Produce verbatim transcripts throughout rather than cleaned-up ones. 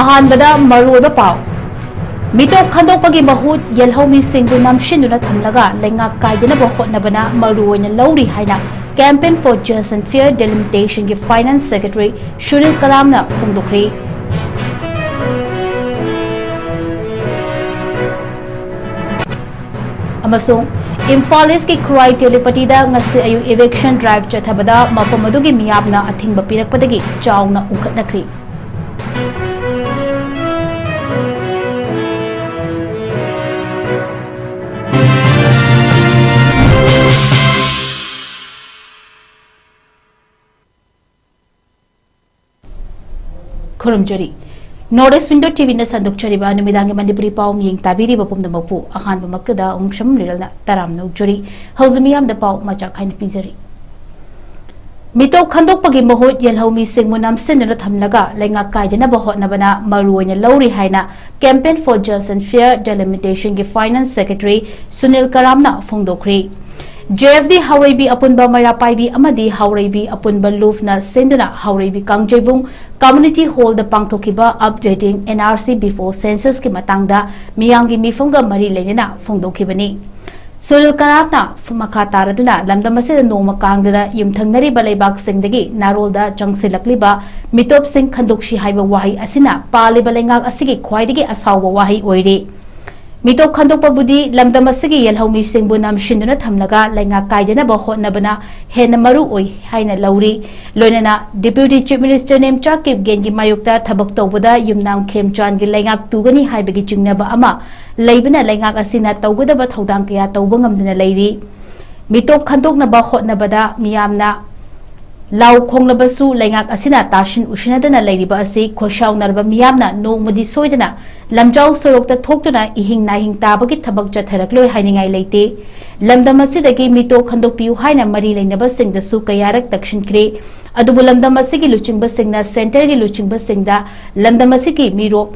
ꯑꯍꯥꯟꯕꯗ ꯃꯔꯨꯑꯣꯏꯕ ꯄꯥꯎ꯫ ꯃꯤꯇꯣꯞ ꯈꯟꯗꯣꯛꯄꯒꯤ ꯃꯍꯨꯠ ꯌꯦꯜꯍꯧꯃꯤꯁꯤꯡꯕꯨ ꯅꯝꯁꯤꯟꯗꯨꯅ ꯊꯝꯂꯒ ꯂꯩꯉꯥꯛ ꯀꯥꯏꯗꯅꯕ ꯍꯣꯠꯅꯕꯅ ꯃꯔꯨꯑꯣꯏꯅ ꯂꯧꯔꯤ ꯍꯥꯏꯅ Campaign for Just and Fair Delimitationꯒꯤ Finance Secretary Sunil ꯀꯂꯥꯝꯅ ꯐꯣꯡꯗꯣꯛꯈ꯭ꯔꯦ꯫ ꯑꯃꯁꯨꯡ ꯏꯝꯐꯥꯜ ꯏꯁꯀꯤ ꯈꯨꯔꯥꯏ ꯇꯦꯂꯤꯄꯇꯤꯗ ꯉꯁꯤ ꯑꯌꯨꯛ eviction drive ꯆꯠꯊꯕꯗ ꯃꯐꯝ ꯑꯗꯨꯒꯤ ꯃꯤꯌꯥꯝꯅ ꯑꯊꯤꯡꯕ ꯄꯤꯔꯛꯄꯗꯒꯤ ꯆꯥꯎꯅ ꯎꯪꯈꯠꯅꯈ꯭ꯔꯤ꯫ ꯈꯨꯔꯨꯝꯖꯔꯤ꯫ North East Window TVꯅ ꯁꯟꯗꯣꯛꯆꯔꯤꯕ ꯅꯨꯃꯤꯗꯥꯡꯒꯤ ꯃꯅꯤꯄꯨꯔꯤ ꯄꯥꯎ ꯃꯤꯠꯌꯦꯡ ꯇꯥꯕꯤꯔꯤꯕ ꯄꯨꯝꯅꯃꯛꯄꯨ ꯑꯍꯥꯟꯕꯃꯛꯇꯗ ꯑꯉꯨꯡꯁꯝ ꯂꯤꯔꯦꯜꯅ ꯇꯔꯥꯝꯅ ꯑꯣꯛꯆꯔꯤ꯫ ꯍꯧꯖꯤꯛ ꯃꯤꯌꯥꯝꯗ ꯄꯥꯎ ꯃꯆꯥꯛ ꯍꯥꯏꯅ ꯄꯤꯖꯔꯤ꯫ ꯃꯤꯇꯣꯞ ꯈꯟꯗꯣꯛꯄꯒꯤ ꯃꯍꯨꯠ ꯌꯦꯜꯍꯧꯃꯤꯁꯤꯡꯕꯨ ꯅꯝꯁꯤꯟꯗꯨꯅ ꯊꯝꯂꯒ ꯂꯩꯉꯥꯛ ꯀꯥꯏꯗꯅꯕ ꯍꯣꯠꯅꯕꯅ ꯃꯔꯨꯑꯣꯏꯅ ꯂꯧꯔꯤ ꯍꯥꯏꯅ Campaign for Just and Fair Delimitationꯒꯤ Finance Secretary Sunil ꯀꯂꯥꯝꯅ ꯐꯣꯡꯗꯣꯛꯈ꯭ꯔꯤ꯫ JFD ꯍꯥꯎꯔꯩꯕꯤ ꯑꯄꯨꯟꯕ ꯃꯩꯔꯥ ꯄꯥꯏꯕꯤ ꯑꯃꯗꯤ ꯍꯥꯎꯔꯩꯕꯤ ꯑꯄꯨꯟꯕ ꯂꯨꯞꯅ ꯁꯤꯟꯗꯨꯅ ꯍꯥꯎꯔꯩꯕꯤ ꯀꯥꯡꯖꯩꯕꯨꯡ Community Hallꯗ ꯄꯥꯡꯊꯣꯛꯈꯤꯕ Updating NRC Before Censusꯀꯤ ꯃꯇꯥꯡꯗ ꯃꯤꯌꯥꯝꯒꯤ ꯃꯤꯐꯝꯒ ꯃꯔꯤ ꯂꯩꯅꯅ ꯐꯣꯡꯗꯣꯛꯈꯤꯕꯅꯤ꯫ ꯁꯨꯅꯤꯜ ꯀꯂꯥꯝꯅ ꯃꯈꯥ ꯇꯥꯔꯗꯨꯅ ꯂꯝꯗꯝ ꯑꯁꯤꯗ ꯅꯣꯡꯃ ꯀꯥꯡꯗꯅ ꯌꯨꯝꯊꯪꯅꯔꯤꯕ ꯂꯩꯕꯥꯛꯁꯤꯡꯗꯒꯤ ꯅꯥꯔꯣꯜꯗ ꯆꯪꯁꯤꯜꯂꯛꯂꯤꯕ ꯃꯤꯇꯣꯞꯁꯤꯡ ꯈꯟꯗꯣꯛꯁꯤ ꯍꯥꯏꯕ ꯋꯥꯍꯩ ꯑꯁꯤꯅ ꯄꯥꯜꯂꯤꯕ ꯂꯩꯉꯥꯛ ꯑꯁꯤꯒꯤ ꯈ꯭ꯋꯥꯏꯗꯒꯤ ꯑꯁꯥꯎꯕ ꯋꯥꯍꯩ ꯑꯣꯏꯔꯤ꯫ ꯃꯤꯇꯣꯞ ꯈꯟꯗꯣꯛꯄꯕꯨꯗꯤ ꯂꯝꯗꯝ ꯑꯁꯤꯒꯤ ꯌꯦꯜꯍꯧꯃꯤꯁꯤꯡꯕꯨ ꯅꯝꯁꯤꯟꯗꯨꯅ ꯊꯝꯂꯒ ꯂꯩꯉꯥꯛ ꯀꯥꯏꯗꯅꯕ ꯍꯣꯠꯅꯕꯅ ꯍꯦꯟꯅ ꯃꯔꯨ ꯑꯣꯏ ꯍꯥꯏꯅ ꯂꯧꯔꯤ꯫ ꯂꯣꯏꯅꯅ Deputy Chief Minister ꯅꯦꯝꯆꯥ ꯀꯤꯞꯒꯦꯟꯒꯤ ꯃꯥꯌꯣꯛꯇ ꯊꯕꯛ ꯇꯧꯕꯗ ꯌꯨꯝꯅꯥꯝ ꯈꯦꯝꯆꯥꯟꯒꯤ ꯂꯩꯉꯥꯛ ꯇꯨꯒꯅꯤ ꯍꯥꯏꯕꯒꯤ ꯆꯤꯡꯅꯕ ꯑꯃ ꯂꯩꯕꯅ ꯂꯩꯉꯥꯛ ꯑꯁꯤꯅ ꯇꯧꯒꯗꯕ ꯊꯧꯗꯥꯡ ꯀꯌꯥ ꯇꯧꯕ ꯉꯝꯗꯅ ꯂꯩꯔꯤ꯫ ꯃꯤꯇꯣꯞ ꯈꯟꯗꯣꯛꯅꯕ ꯍꯣꯠꯅꯕꯗ ꯃꯤꯌꯥꯝꯅ ꯂꯥꯎ ꯈꯣꯡꯂꯕꯁꯨ ꯂꯩꯉꯥꯛ ꯑꯁꯤꯅ ꯇꯥꯁꯤꯟ ꯎꯁꯤꯟꯅꯗꯅ ꯂꯩꯔꯤꯕ ꯑꯁꯤ ꯈꯣꯏꯁꯥꯎꯅꯔꯕ ꯃꯤꯌꯥꯝꯅ ꯅꯣꯡꯃꯗꯤ ꯁꯣꯏꯗꯅ ꯂꯝꯖꯥꯎ ꯁꯣꯔꯣꯛꯇ ꯊꯣꯛꯇꯨꯅ ꯏꯍꯤꯡ ꯅꯥꯍꯤꯡ ꯇꯥꯕꯒꯤ ꯊꯕꯛ ꯆꯠꯊꯔꯛꯂꯣꯏ ꯍꯥꯏꯅꯤꯡꯉꯥꯏ ꯂꯩꯇꯦ꯫ ꯂꯝꯗꯝ ꯑꯁꯤꯗꯒꯤ ꯃꯤꯇꯣꯞ ꯈꯟꯗꯣꯛꯄꯤꯌꯨ ꯍꯥꯏꯅ ꯃꯔꯤ ꯂꯩꯅꯕꯁꯤꯡꯗꯁꯨ ꯀꯌꯥꯔꯛ ꯇꯛꯁꯤꯟꯈ꯭ꯔꯦ꯫ ꯑꯗꯨꯕꯨ ꯂꯝꯗꯝ ꯑꯁꯤꯒꯤ ꯂꯨꯆꯤꯡꯕꯁꯤꯡꯅ centreꯒꯤ ꯂꯨꯆꯤꯡꯕꯁꯤꯡꯗ ꯂꯝꯗꯝ ꯑꯁꯤꯒꯤ ꯃꯤꯔꯣꯞ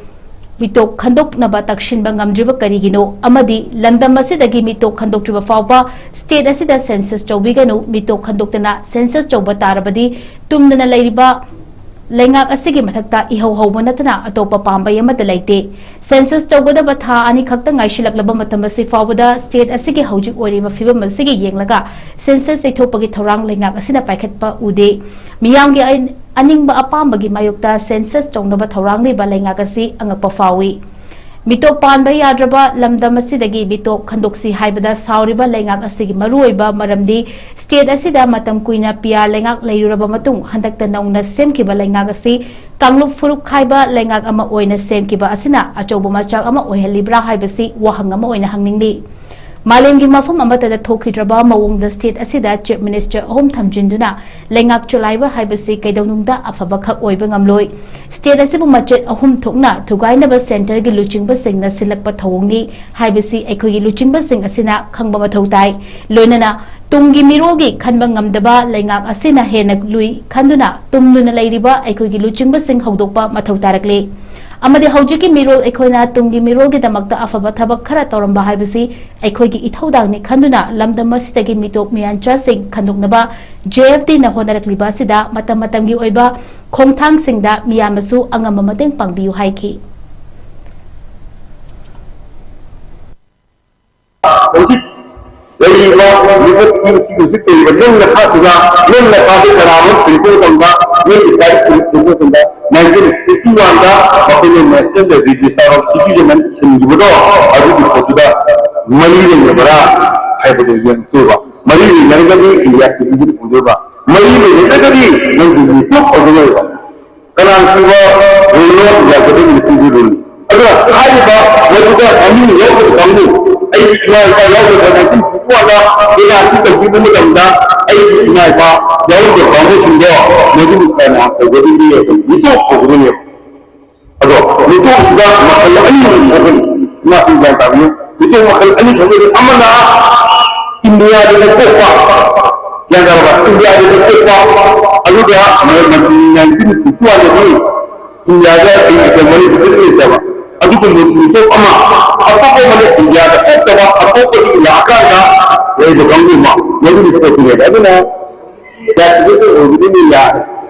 ꯃꯤꯇꯣꯞ ꯈꯟꯗꯣꯛꯅꯕ ꯇꯛꯁꯤꯟꯕ ꯉꯝꯗ꯭ꯔꯤꯕ ꯀꯔꯤꯒꯤꯅꯣ? ꯑꯃꯗꯤ ꯂꯝꯗꯝ ꯑꯁꯤꯗꯒꯤ ꯃꯤꯇꯣꯞ ꯈꯟꯗꯣꯛꯇ꯭ꯔꯤꯕ ꯐꯥꯎꯕ state ꯑꯁꯤꯗ census ꯇꯧꯕꯤꯒꯅꯨ, ꯃꯤꯇꯣꯞ ꯈꯟꯗꯣꯛꯇꯅ census ꯇꯧꯕ ꯇꯥꯔꯕꯗꯤ ꯇꯨꯝꯗꯅ ꯂꯩꯔꯤꯕ ꯂꯩꯉꯥꯛ ꯑꯁꯤꯒꯤ ꯃꯊꯛꯇ ꯏꯍꯧ ꯍꯧꯕ ꯅꯠꯇꯅ ꯑꯇꯣꯞꯄ ꯄꯥꯝꯕꯩ ꯑꯃꯠꯇ ꯂꯩꯇꯦ꯫ ꯁꯦꯟꯁꯁ ꯇꯧꯒꯗꯕ ꯊꯥ ꯑꯅꯤ ꯈꯛꯇ ꯉꯥꯏꯁꯤꯜꯂꯛꯂꯕ ꯃꯇꯝ ꯑꯁꯤ ꯐꯥꯎꯕꯗ ꯁ꯭ꯇꯦꯠ ꯑꯁꯤꯒꯤ ꯍꯧꯖꯤꯛ ꯑꯣꯏꯔꯤꯕ ꯐꯤꯕꯝ ꯑꯁꯤꯒꯤ ꯌꯦꯡꯂꯒ ꯁꯦꯟꯁꯁ ꯌꯩꯊꯣꯛꯄꯒꯤ ꯊꯧꯔꯥꯡ ꯂꯩꯉꯥꯛ ꯑꯁꯤꯅ ꯄꯥꯏꯈꯠꯄ ꯎꯗꯦ꯫ ꯃꯤꯌꯥꯝꯒꯤ ꯑ-, ꯑꯅꯤꯡꯕ ꯑꯄꯥꯝꯕꯒꯤ ꯃꯥꯌꯣꯛꯇ ꯁꯦꯟꯁꯁ ꯇꯧꯅꯕ ꯊꯧꯔꯥꯡ ꯂꯩꯕ ꯂꯩꯉꯥꯛ ꯑꯁꯤ ꯑꯉꯛꯄ ꯐꯥꯎꯏ꯫ ꯃꯤꯇꯣꯞ ꯄꯥꯟꯕ ꯌꯥꯗ꯭ꯔꯕ ꯂꯝꯗꯝ ꯑꯁꯤꯗꯒꯤ ꯃꯤꯇꯣꯞ ꯈꯟꯗꯣꯛꯁꯤ ꯍꯥꯏꯕꯗ ꯁꯥꯎꯔꯤꯕ ꯂꯩꯉꯥꯛ ꯑꯁꯤꯒꯤ ꯃꯔꯨꯑꯣꯏꯕ ꯃꯔꯝꯗꯤ ꯁ꯭ꯇꯦꯠ ꯑꯁꯤꯗ ꯃꯇꯝ ꯀꯨꯏꯅ ꯄꯤ ꯑꯥꯔ ꯂꯩꯉꯥꯛ ꯂꯩꯔꯨꯔꯕ ꯃꯇꯨꯡ ꯍꯟꯗꯛꯇ ꯅꯧꯅ ꯁꯦꯝꯈꯤꯕ ꯂꯩꯉꯥꯛ ꯑꯁꯤ ꯀꯥꯡꯂꯨꯞ ꯐꯨꯔꯨꯞ ꯈꯥꯏꯕ ꯂꯩꯉꯥꯛ ꯑꯃ ꯑꯣꯏꯅ ꯁꯦꯝꯈꯤꯕ ꯑꯁꯤꯅ ꯑꯆꯧꯕ ꯃꯆꯥꯛ ꯑꯃ ꯑꯣꯏꯍꯜꯂꯤꯕ꯭ꯔꯥ ꯍꯥꯏꯕꯁꯤ ꯋꯥꯍꯪ ꯑꯃ ꯑꯣꯏꯅ ꯍꯪꯅꯤꯡꯂꯤ꯫ ꯃꯥꯂꯦꯝꯒꯤ ꯃꯐꯝ ꯑꯃꯠꯇꯗ ꯊꯣꯛꯈꯤꯗ꯭ꯔꯕ ꯃꯑꯣꯡꯗ ꯁ꯭ꯇꯦꯠ ꯑꯁꯤꯗ ꯆꯤꯐ ꯃꯤꯅꯤꯁꯇꯔ ꯑꯍꯨꯝ ꯊꯝꯖꯤꯟꯗꯨꯅ ꯂꯩꯉꯥꯛ ꯆꯂꯥꯏꯕ ꯍꯥꯏꯕꯁꯤ ꯀꯩꯗꯧꯅꯨꯡꯗ ꯑꯐꯕꯈꯛ ꯑꯣꯏꯕ ꯉꯝꯂꯣꯏ꯫ ꯁ꯭ꯇꯦꯠ ꯑꯁꯤꯕꯨ ꯃꯆꯦꯠ ꯑꯍꯨꯝ ꯊꯣꯛꯅ ꯊꯨꯒꯥꯏꯅꯕ ꯁꯦꯟꯇꯔꯒꯤ ꯂꯨꯆꯤꯡꯕꯁꯤꯡꯅ ꯁꯤꯜꯂꯛꯄ ꯊꯧꯑꯣꯡꯅꯤ ꯍꯥꯏꯕꯁꯤ ꯑꯩꯈꯣꯏꯒꯤ ꯂꯨꯆꯤꯡꯕꯁꯤꯡ ꯑꯁꯤꯅ ꯈꯪꯕ ꯃꯊꯧ ꯇꯥꯏ꯫ ꯂꯣꯏꯅꯅ ꯇꯨꯡꯒꯤ ꯃꯤꯔꯣꯜꯒꯤ ꯈꯟꯕ ꯉꯝꯗꯕ ꯂꯩꯉꯥꯛ ꯑꯁꯤꯅ ꯍꯦꯟꯅ ꯂꯨꯏ ꯈꯟꯗꯨꯅ ꯇꯨꯝꯗꯨꯅ ꯂꯩꯔꯤꯕ ꯑꯩꯈꯣꯏꯒꯤ ꯂꯨꯆꯤꯡꯕꯁꯤꯡ ꯍꯧꯗꯣꯛꯄ ꯃꯊꯧ ꯇꯥꯔꯛꯂꯤ꯫ ꯑꯃꯗꯤ ꯍꯧꯖꯤꯛꯀꯤ ꯃꯤꯔꯣꯜ ꯑꯩꯈꯣꯏꯅ ꯇꯨꯡꯒꯤ ꯃꯤꯔꯣꯜꯒꯤꯗꯃꯛꯇ ꯑꯐꯕ ꯊꯕꯛ ꯈꯔ ꯇꯧꯔꯝꯕ ꯍꯥꯏꯕꯁꯤ ꯑꯩꯈꯣꯏꯒꯤ ꯏꯊꯧꯗꯥꯡꯅꯤ ꯈꯟꯗꯨꯅ ꯂꯝꯗꯝ ꯑꯁꯤꯗꯒꯤ ꯃꯤꯇꯣꯞ ꯃꯤꯌꯥꯟꯆꯥꯁꯤꯡ ꯈꯟꯗꯣꯛꯅꯕ ꯖꯦ ꯑꯦꯐ ꯇꯤꯅ ꯍꯣꯠꯅꯔꯛꯂꯤꯕ ꯑꯁꯤꯗ ꯃꯇꯝ ꯃꯇꯝꯒꯤ ꯑꯣꯏꯕ ꯈꯣꯡꯊꯥꯡꯁꯤꯡꯗ ꯃꯤꯌꯥꯝꯅꯁꯨ ꯑꯉꯝꯕ ꯃꯇꯦꯡ ꯄꯥꯡꯕꯤꯌꯨ ꯍꯥꯏꯈꯤ꯫ ꯍꯧꯖꯤꯛ ꯂꯩꯔꯤꯕ ꯃꯤꯀꯨꯞꯁꯤꯡ ꯑꯁꯤ ꯍꯧꯖꯤꯛ ꯂꯩꯔꯤꯕ ꯅꯪ ꯅꯁꯥꯁꯤꯗ, ꯅꯪ ꯅꯁꯥꯁꯦ ꯀꯅꯥꯅꯣ ꯊꯤꯔꯛꯄ ꯃꯇꯝꯗ, ꯅꯪꯒꯤ ꯇꯥꯔꯤꯛ ꯊꯤꯔꯛꯄ ꯃꯇꯝꯗ, nineteen fifty one ꯗ ꯃꯈꯣꯏꯅ National Register of Citizen ꯁꯤꯟꯈꯤꯕꯗꯣ, ꯑꯗꯨꯒꯤ ꯄꯣꯠꯇꯨꯗ ꯃꯔꯤ ꯂꯩꯅꯕ꯭ꯔꯥ ꯍꯥꯏꯕꯗꯨ ꯌꯦꯡꯁꯦꯕ꯫ ꯃꯔꯤ ꯂꯩꯅꯔꯒꯗꯤ ꯏꯟꯗꯤꯌꯥ citizen ꯑꯣꯏꯗꯣꯏꯕ, ꯃꯔꯤ ꯂꯩꯅꯗ꯭ꯔꯒꯗꯤ ꯅꯪꯒꯤ ꯃꯤꯇꯣꯞ ꯑꯣꯏꯗꯣꯏꯕ꯫ ꯀꯅꯥꯅ ꯄꯤꯕ ꯔꯨꯜꯅꯣ? ꯏꯟꯗꯤꯌꯥ ꯒꯚꯔꯟꯃꯦꯟꯠꯅ ꯄꯤꯕ ꯔꯨꯜꯅꯤ꯫ ꯑꯗꯨꯅ ꯍꯥꯏꯔꯤꯕ ꯃꯗꯨꯗ ꯃꯃꯤꯡ ꯌꯥꯎꯗꯕ ꯀꯥꯡꯕꯨ, ꯑꯩꯒꯤ ꯏꯃꯥ ꯏꯄꯥ ꯌꯥꯎꯗꯕ, nineteen fifty one ꯗ ꯑꯦꯟ ꯑꯥꯔ ꯁꯤ ꯇꯧꯈꯤꯕ ꯃꯇꯝꯗ ꯑꯩꯒꯤ ꯏꯃꯥ ꯏꯄꯥ ꯌꯥꯎꯗꯕ ꯀꯥꯡꯕꯨꯁꯤꯡꯗꯣ ꯃꯗꯨꯕꯨ ꯀꯅꯥ ꯀꯧꯒꯗꯒꯦ? ꯃꯤꯇꯣꯞ ꯀꯧꯒꯗꯣꯏꯅꯦꯕ꯫ ꯑꯗꯣ ꯃꯤꯇꯣꯞꯁꯤꯗ ꯃꯈꯜ ꯑꯅꯤ ꯊꯣꯛꯀꯅꯤ꯫ ꯏꯃꯥꯁꯤꯡ ꯒ꯭ꯌꯥꯟ ꯇꯥꯕꯤꯌꯨ꯫ ꯃꯤꯇꯣꯞ ꯃꯈꯜ ꯑꯅꯤ ꯊꯣꯛꯀꯅꯤ꯫ ꯑꯃꯅ ꯏꯟꯗꯤꯌꯥꯗꯒꯤ ꯄꯣꯛꯄ, ꯒ꯭ꯌꯥꯟ ꯇꯥꯔꯕ? ꯏꯟꯗꯤꯌꯥꯗꯒꯤ ꯄꯣꯛꯄ, ꯑꯗꯨꯒ nineteen fifty one ꯗꯒꯤ ꯏꯟꯗꯤꯌꯥꯗ ꯃꯅꯤꯄꯨꯔꯗ ꯂꯩꯇꯕ ꯑꯗꯨꯒꯨꯝꯕ ꯃꯤꯇꯣꯞ ꯑꯃ, ꯑꯇꯣꯞꯄ ꯑꯃꯅ ꯏꯟꯗꯤꯌꯥꯗ ꯄꯣꯛꯇꯕ ꯑꯇꯣꯞꯄꯗꯒꯤ ꯂꯥꯛꯑꯀꯥꯟꯗ ꯂꯩꯕ ꯀꯥꯡꯕꯨ ꯑꯃ, ꯃꯗꯨꯒꯤ ꯄꯣꯠꯇꯨꯅꯦꯕ꯫ ꯑꯗꯨꯅ ꯌꯥꯁꯤꯗꯁꯨ ꯑꯣꯏꯕꯗꯤ ꯌꯥꯔꯦ꯫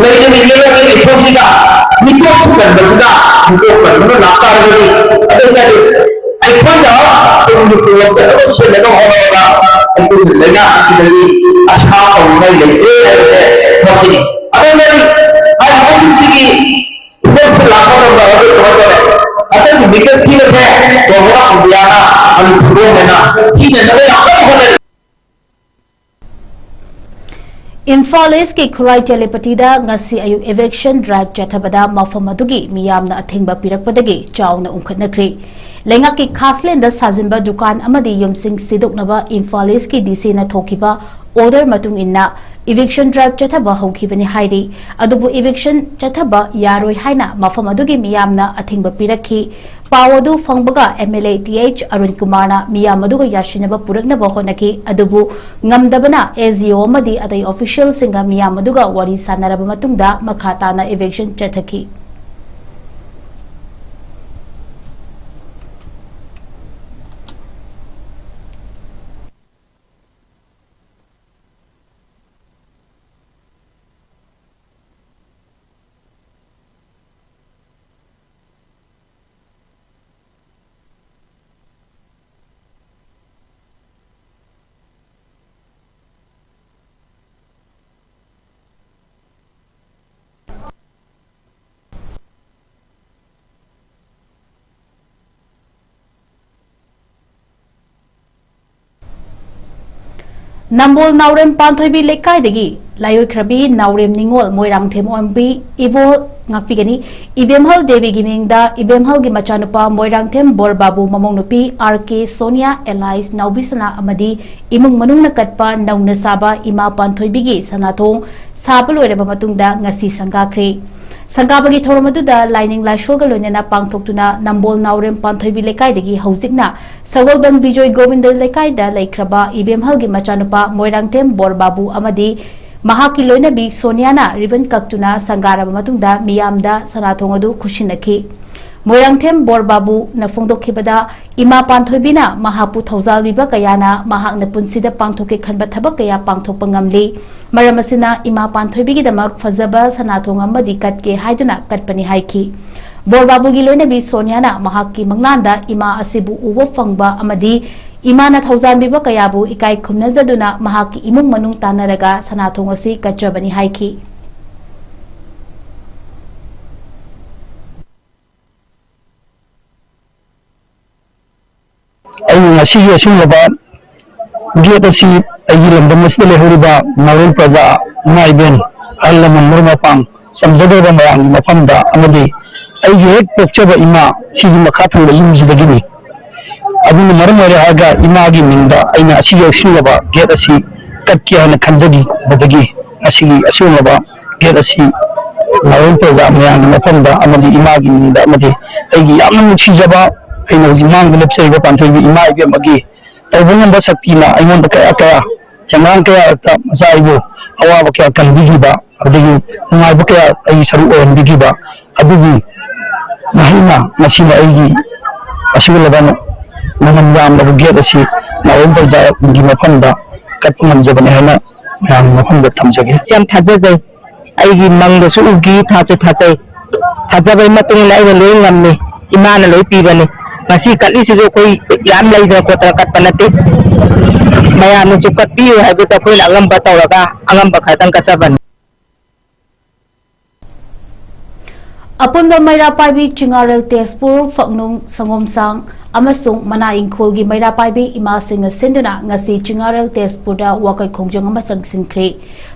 ꯂꯩꯔꯤꯕ ꯏꯟꯐꯣꯁꯤꯗ ꯃꯤꯇꯣꯞ ꯊꯨꯒꯟꯕꯁꯤꯗ ꯃꯤꯇꯣꯞ ꯀꯟꯕꯅ ꯂꯥꯛꯇꯥꯔꯒꯗꯤ, ꯑꯗꯨ ꯑꯣꯏꯇꯥꯔꯗꯤ ꯑꯩꯈꯣꯏꯅ ꯇꯨꯡꯒꯤ ꯄꯨꯔꯛꯇꯅꯕ ꯁꯤꯟꯅꯕ ꯍꯣꯠꯅꯕꯗ ꯑꯩꯈꯣꯏꯒꯤ ꯂꯩꯉꯥꯛ ꯑꯁꯤꯗꯒꯤ ꯑꯁꯥ ꯇꯧꯅꯤꯡꯉꯥꯏ ꯂꯩꯇꯦ ꯍꯥꯏꯕꯁꯦ ꯃꯁꯤꯅꯤ꯫ ꯑꯗꯨꯅ ꯍꯥꯏꯔꯤꯕꯁꯤꯡꯁꯤꯒꯤ ꯐꯤꯕꯝꯁꯤ ꯂꯥꯛꯄ ꯉꯝꯗꯕ ꯑꯗꯨ ꯀꯃꯥꯏꯅ ꯇꯧꯔꯦ? ꯍꯟꯗꯛꯀꯤ ꯃꯤꯀꯞ ꯊꯤꯕꯁꯦ ꯒꯣꯚꯔꯟ ꯑꯣꯐ ꯏꯟꯗꯤꯌꯥꯅ ꯃꯅꯤꯄꯨꯔ ꯒꯣꯚꯔꯟꯃꯦꯟꯅ ꯊꯤꯅꯅꯕ ꯌꯥꯝ ꯀꯟꯅ ꯍꯣꯠꯅꯔꯤ꯫ ꯏꯝꯐꯥꯜ ꯏꯁꯀꯤ ꯈꯨꯔꯥꯏ ꯇꯦꯂꯤꯄꯇꯤꯗ ꯉꯁꯤ ꯑꯌꯨꯛ ꯏꯚꯤꯛꯁꯟ ꯗ꯭ꯔꯥꯏꯚ ꯆꯠꯊꯕꯗ ꯃꯐꯝ ꯑꯗꯨꯒꯤ ꯃꯤꯌꯥꯝꯅ ꯑꯊꯤꯡꯕ ꯄꯤꯔꯛꯄꯗꯒꯤ ꯆꯥꯎꯅ ꯎꯪꯈꯠꯅꯈ꯭ꯔꯦ꯫ ꯂꯩꯉꯥꯛꯀꯤ ꯈꯥꯁꯂꯦꯟꯗ ꯁꯥꯖꯤꯟꯕ ꯗꯨꯀꯥꯟ ꯑꯃꯗꯤ ꯌꯨꯝꯁꯤꯡ ꯁꯤꯗꯣꯛꯅꯕ ꯏꯝꯐꯥꯜ ꯏꯁꯀꯤ ꯗꯤ ꯁꯤꯅ ꯊꯣꯛꯈꯤꯕ ꯑꯣꯔꯗꯔ ꯃꯇꯨꯡ ꯏꯟꯅ ꯏꯚꯤꯛꯁꯟ ꯗ꯭ꯔꯥꯏꯚ ꯆꯠꯊꯕ ꯍꯧꯈꯤꯕꯅꯤ ꯍꯥꯏꯔꯤ꯫ ꯑꯗꯨꯕꯨ ꯏꯚꯤꯛꯁꯟ ꯆꯠꯊꯕ ꯌꯥꯔꯣꯏ ꯍꯥꯏꯅ ꯃꯐꯝ ꯑꯗꯨꯒꯤ ꯃꯤꯌꯥꯝꯅ ꯑꯊꯤꯡꯕ ꯄꯤꯔꯛꯈꯤ꯫ ꯄꯥꯎ ꯑꯗꯨ ꯐꯪꯕꯒ M L A T H Arun ꯀꯨꯃꯥꯔꯅ ꯃꯤꯌꯥꯝ ꯑꯗꯨꯒ ꯌꯥꯁꯤꯟꯅꯕ ꯄꯨꯔꯛꯅꯕ ꯍꯣꯠꯅꯈꯤ꯫ ꯑꯗꯨꯕꯨ ꯉꯝꯗꯕꯅ ꯑꯦꯁ ꯗꯤ ꯑꯣ ꯑꯃꯗꯤ ꯑꯇꯩ ꯑꯣꯐꯤꯁꯤꯌꯦꯜꯁꯤꯡꯒ ꯃꯤꯌꯥꯝ ꯑꯗꯨꯒ ꯋꯥꯔꯤ ꯁꯥꯟꯅꯔꯕ ꯃꯇꯨꯡꯗ ꯃꯈꯥ ꯇꯥꯅ ꯏꯚꯤꯛꯁꯟ ꯆꯠꯊꯈꯤ꯫ ꯅꯝꯕꯣꯜ ꯅꯥꯎꯔꯦꯝ ꯄꯥꯟꯊꯣꯏꯕꯤ ꯂꯩꯀꯥꯏꯗꯒꯤ ꯂꯥꯏꯑꯣꯏꯈ꯭ꯔꯕꯤ ꯅꯥꯎꯔꯦꯝ ꯅꯤꯉꯣꯜ ꯃꯣꯏꯔꯥꯡꯊꯦꯝ ꯑꯣꯡꯕꯤ ꯏꯕꯣꯜ ꯉꯥꯛꯄꯤꯒꯅꯤ꯫ ꯏꯕꯦꯝꯍꯜ ꯗꯦꯕꯤꯒꯤ ꯃꯤꯡꯗ ꯏꯕꯦꯝꯍꯜꯒꯤ ꯃꯆꯥꯅꯨꯄꯥ ꯃꯣꯏꯔꯥꯡꯊꯦꯝ ꯕꯣꯔꯕꯥꯕꯨ ꯃꯃꯧ ꯅꯨꯄꯤ ꯑꯥꯔ ꯀꯦ ꯁꯣꯅꯤꯌꯥ ꯑꯦꯂꯥꯏꯁ ꯅꯥꯎꯕꯤꯁꯅꯥ ꯑꯃꯗꯤ ꯏꯃꯨꯡ ꯃꯅꯨꯡꯅ ꯀꯠꯄ ꯅꯧꯅ ꯁꯥꯕ ꯏꯃꯥ ꯄꯥꯟꯊꯣꯏꯕꯤꯒꯤ ꯁꯅꯥꯊꯣꯡ ꯁꯥꯕ ꯂꯣꯏꯔꯕ ꯃꯇꯨꯡꯗ ꯉꯁꯤ ꯁꯪꯒꯥꯈ꯭ꯔꯦ꯫ ꯁꯪꯒꯥꯕꯒꯤ ꯊꯧꯔꯝ ꯑꯗꯨꯗ ꯂꯥꯏꯅꯤꯡ ꯂꯥꯏꯁꯣꯜꯒ ꯂꯣꯏꯅꯅ ꯄꯥꯡꯊꯣꯛꯇꯨꯅ ꯅꯝꯕꯣꯜ ꯅꯥꯎꯔꯦꯝ ꯄꯥꯟꯊꯣꯏꯕꯤ ꯂꯩꯀꯥꯏꯗꯒꯤ ꯍꯧꯖꯤꯛꯅ ꯁꯒꯣꯜꯕꯟ ꯕꯤꯖꯣꯏ ꯒꯣꯕꯤꯟꯗ ꯂꯩꯀꯥꯏꯗ ꯂꯩꯈ꯭ꯔꯕ ꯏꯕꯦꯝꯍꯜꯒꯤ ꯃꯆꯥꯅꯨꯄꯥ ꯃꯣꯏꯔꯥꯡꯊꯦꯝ ꯕꯣꯔꯕꯥꯕꯨ ꯑꯃꯗꯤ ꯃꯍꯥꯛꯀꯤ ꯂꯣꯏꯅꯕꯤ ꯁꯣꯅꯤꯌꯥꯅ ꯔꯤꯕꯟ ꯀꯛꯇꯨꯅ ꯁꯪꯒꯥꯔꯕ ꯃꯇꯨꯡꯗ ꯃꯤꯌꯥꯝꯗ ꯁꯅꯥꯊꯣꯡ ꯑꯗꯨ ꯈꯨꯠꯁꯤꯟꯅꯈꯤ꯫ ꯃꯣꯏꯔꯥꯡꯊꯦꯝ ꯕꯣꯔꯕꯥꯕꯨꯅ ꯐꯣꯡꯗꯣꯛꯈꯤꯕꯗ, ꯏꯃꯥ ꯄꯥꯟꯊꯣꯏꯕꯤꯅ ꯃꯍꯥꯛꯄꯨ ꯊꯧꯖꯥꯜꯕꯤꯕ ꯀꯌꯥꯅ ꯃꯍꯥꯛꯅ ꯄꯨꯟꯁꯤꯗ ꯄꯥꯡꯊꯣꯛꯀꯦ ꯈꯟꯕ ꯊꯕꯛ ꯀꯌꯥ ꯄꯥꯡꯊꯣꯛꯄ ꯉꯝꯂꯤ꯫ ꯃꯔꯝ ꯑꯁꯤꯅ ꯏꯃꯥ ꯄꯥꯟꯊꯣꯏꯕꯤꯒꯤꯗꯃꯛ ꯐꯖꯕ ꯁꯅꯥꯊꯣꯡ ꯑꯃꯗꯤ ꯀꯠꯀꯦ ꯍꯥꯏꯗꯨꯅ ꯀꯠꯄꯅꯤ ꯍꯥꯏꯈꯤ꯫ ꯕꯣꯔꯕꯥꯕꯨꯒꯤ ꯂꯣꯏꯅꯕꯤ ꯁꯣꯅꯤꯌꯥꯅ ꯃꯍꯥꯛꯀꯤ ꯃꯪꯂꯥꯟꯗ ꯏꯃꯥ ꯑꯁꯤꯕꯨ ꯎꯕ ꯐꯪꯕ ꯑꯃꯗꯤ ꯏꯃꯥꯅ ꯊꯧꯖꯥꯟꯕꯤꯕ ꯀꯌꯥꯕꯨ ꯏꯀꯥꯏ ꯈꯨꯝꯅꯖꯗꯨꯅ ꯃꯍꯥꯛꯀꯤ ꯏꯃꯨꯡ ꯃꯅꯨꯡ ꯇꯥꯟꯅꯔꯒ ꯁꯅꯥꯊꯣꯡ ꯑꯁꯤ ꯀꯠꯆꯕꯅꯤ ꯍꯥꯏꯈꯤ꯫ ꯑꯩꯅ ꯉꯁꯤꯒꯤ ꯑꯁꯤꯒꯨꯝꯂꯕ ꯒꯦꯠ ꯑꯁꯤ ꯑꯩꯒꯤ ꯂꯝꯗꯝ ꯑꯁꯤꯗ ꯂꯩꯍꯧꯔꯤꯕ ꯅꯥꯎꯔꯦꯝ ꯄ꯭ꯔꯖꯥ, ꯏꯃꯥ ꯏꯕꯦꯟ, ꯑꯍꯜ ꯂꯃꯟ, ꯃꯔꯨꯞ ꯃꯄꯥꯡ, ꯆꯝꯖꯗ꯭ꯔꯕ ꯃꯌꯥꯝꯒꯤ ꯃꯐꯝꯗ ꯑꯃꯗꯤ ꯑꯩꯒꯤ ꯍꯦꯛ ꯄꯣꯛꯆꯕ ꯏꯃꯥ ꯁꯤꯒꯤ ꯃꯈꯥ ꯊꯪꯕ ꯌꯨꯝꯁꯤꯗꯒꯤꯅꯤ꯫ ꯑꯗꯨꯅ ꯃꯔꯝ ꯑꯣꯏꯔꯦ ꯍꯥꯏꯔꯒ ꯏꯃꯥꯒꯤ ꯃꯤꯡꯗ ꯑꯩꯅ ꯑꯁꯤꯒꯤ ꯑꯁꯤꯒꯨꯝꯂꯕ ꯒꯦꯠ ꯑꯁꯤ ꯀꯠꯀꯦ ꯍꯥꯏꯅ ꯈꯟꯖꯈꯤꯕꯗꯒꯤ ꯉꯁꯤꯒꯤ ꯑꯁꯤꯒꯨꯝꯂꯕ ꯒꯦꯠ ꯑꯁꯤ ꯅꯥꯎꯔꯦꯝ ꯄ꯭ꯔꯖꯥ ꯃꯌꯥꯝꯒꯤ ꯃꯐꯝꯗ ꯑꯃꯗꯤ ꯏꯃꯥꯒꯤ ꯃꯤꯡꯗ ꯑꯃꯗꯤ ꯑꯩꯒꯤ ꯌꯥꯝꯅ ꯅꯨꯡꯁꯤꯖꯕ, ꯑꯩꯅ ꯍꯧꯖꯤꯛ ꯃꯥꯡꯗ ꯂꯦꯞꯆꯔꯤꯕ ꯄꯥꯟꯊꯣꯏꯕꯤ ꯏꯃꯥ ꯏꯕꯦꯝꯃꯒꯤ ꯇꯧꯕ ꯉꯝꯕ ꯁꯛꯇꯤꯅ ꯑꯩꯉꯣꯟꯗ ꯀꯌꯥ ꯀꯌꯥ, ꯁꯦꯟꯗꯥꯡ ꯀꯌꯥ ꯃꯆꯥ ꯑꯩꯕꯨ ꯑꯋꯥꯕ ꯀꯌꯥ ꯀꯟꯕꯤꯈꯤꯕ, ꯑꯗꯒꯤ ꯅꯨꯡꯉꯥꯏꯕ ꯀꯌꯥ ꯑꯩꯒꯤ ꯁꯔꯨꯛ ꯑꯣꯏꯍꯟꯕꯤꯈꯤꯕ ꯑꯗꯨꯒꯤ ꯃꯍꯩꯅ ꯉꯁꯤꯅ ꯑꯩꯒꯤ ꯑꯁꯤꯒꯨꯝꯂꯕ ꯃꯃꯜ ꯌꯥꯝꯂꯕ ꯒꯦꯠ ꯑꯁꯤ ꯅꯥꯎꯔꯦꯝ ꯄ꯭ꯔꯖꯥꯒꯤ ꯃꯐꯝꯗ ꯀꯠꯄ ꯉꯝꯖꯕꯅꯤ ꯍꯥꯏꯅ ꯃꯌꯥꯝꯒꯤ ꯃꯐꯝꯗ ꯊꯝꯖꯒꯦ꯫ ꯌꯥꯝ ꯊꯥꯖꯖꯩ꯫ ꯑꯩꯒꯤ ꯃꯪꯗꯁꯨ ꯎꯈꯤ, ꯊꯥꯁꯨ ꯊꯥꯖꯩ꯫ ꯊꯥꯖꯕꯒꯤ ꯃꯇꯨꯡ ꯏꯟꯅ ꯑꯩꯅ ꯂꯣꯏ ꯉꯝꯃꯤ꯫ ꯏꯃꯥꯅ ꯂꯣꯏ ꯄꯤꯕꯅꯤ꯫ ꯉꯁꯤ ꯀꯠꯂꯤꯁꯤꯁꯨ ꯑꯩꯈꯣꯏ ꯌꯥꯝ ꯂꯩꯗꯅ ꯈꯣꯠꯇꯅ ꯀꯠꯄ ꯅꯠꯇꯦ꯫ ꯃꯌꯥꯝꯅꯁꯨ ꯀꯠꯄꯤꯌꯨ ꯍꯥꯏꯕꯗꯨꯗ ꯑꯩꯈꯣꯏꯅ ꯑꯉꯝꯕ ꯇꯧꯔꯒ ꯑꯉꯝꯕ ꯈꯔꯗꯪ ꯀꯠꯆꯕꯅꯤ꯫ ꯑꯄꯨꯟꯕ ꯃꯩꯔꯥ ꯄꯥꯏꯕꯤ ꯆꯤꯡꯉꯥꯔꯦꯜ ꯇꯦꯖꯄꯨꯔ, ꯐꯛꯅꯨꯡ, ꯁꯪꯒꯣꯝꯁꯥꯡ ꯑꯃꯁꯨꯡ ꯃꯅꯥ ꯏꯪꯈꯣꯜꯒꯤ ꯃꯩꯔꯥ ꯄꯥꯏꯕꯤ ꯏꯃꯥꯁꯤꯡꯅ ꯁꯤꯟꯗꯨꯅ ꯉꯁꯤ ꯆꯤꯡꯉꯥꯔꯦꯜ ꯇꯦꯖꯄꯨꯔꯗ ꯋꯥꯀꯩ ꯈꯣꯡꯖꯪ ꯑꯃ ꯆꯪꯁꯤꯟꯈ꯭ꯔꯦ꯫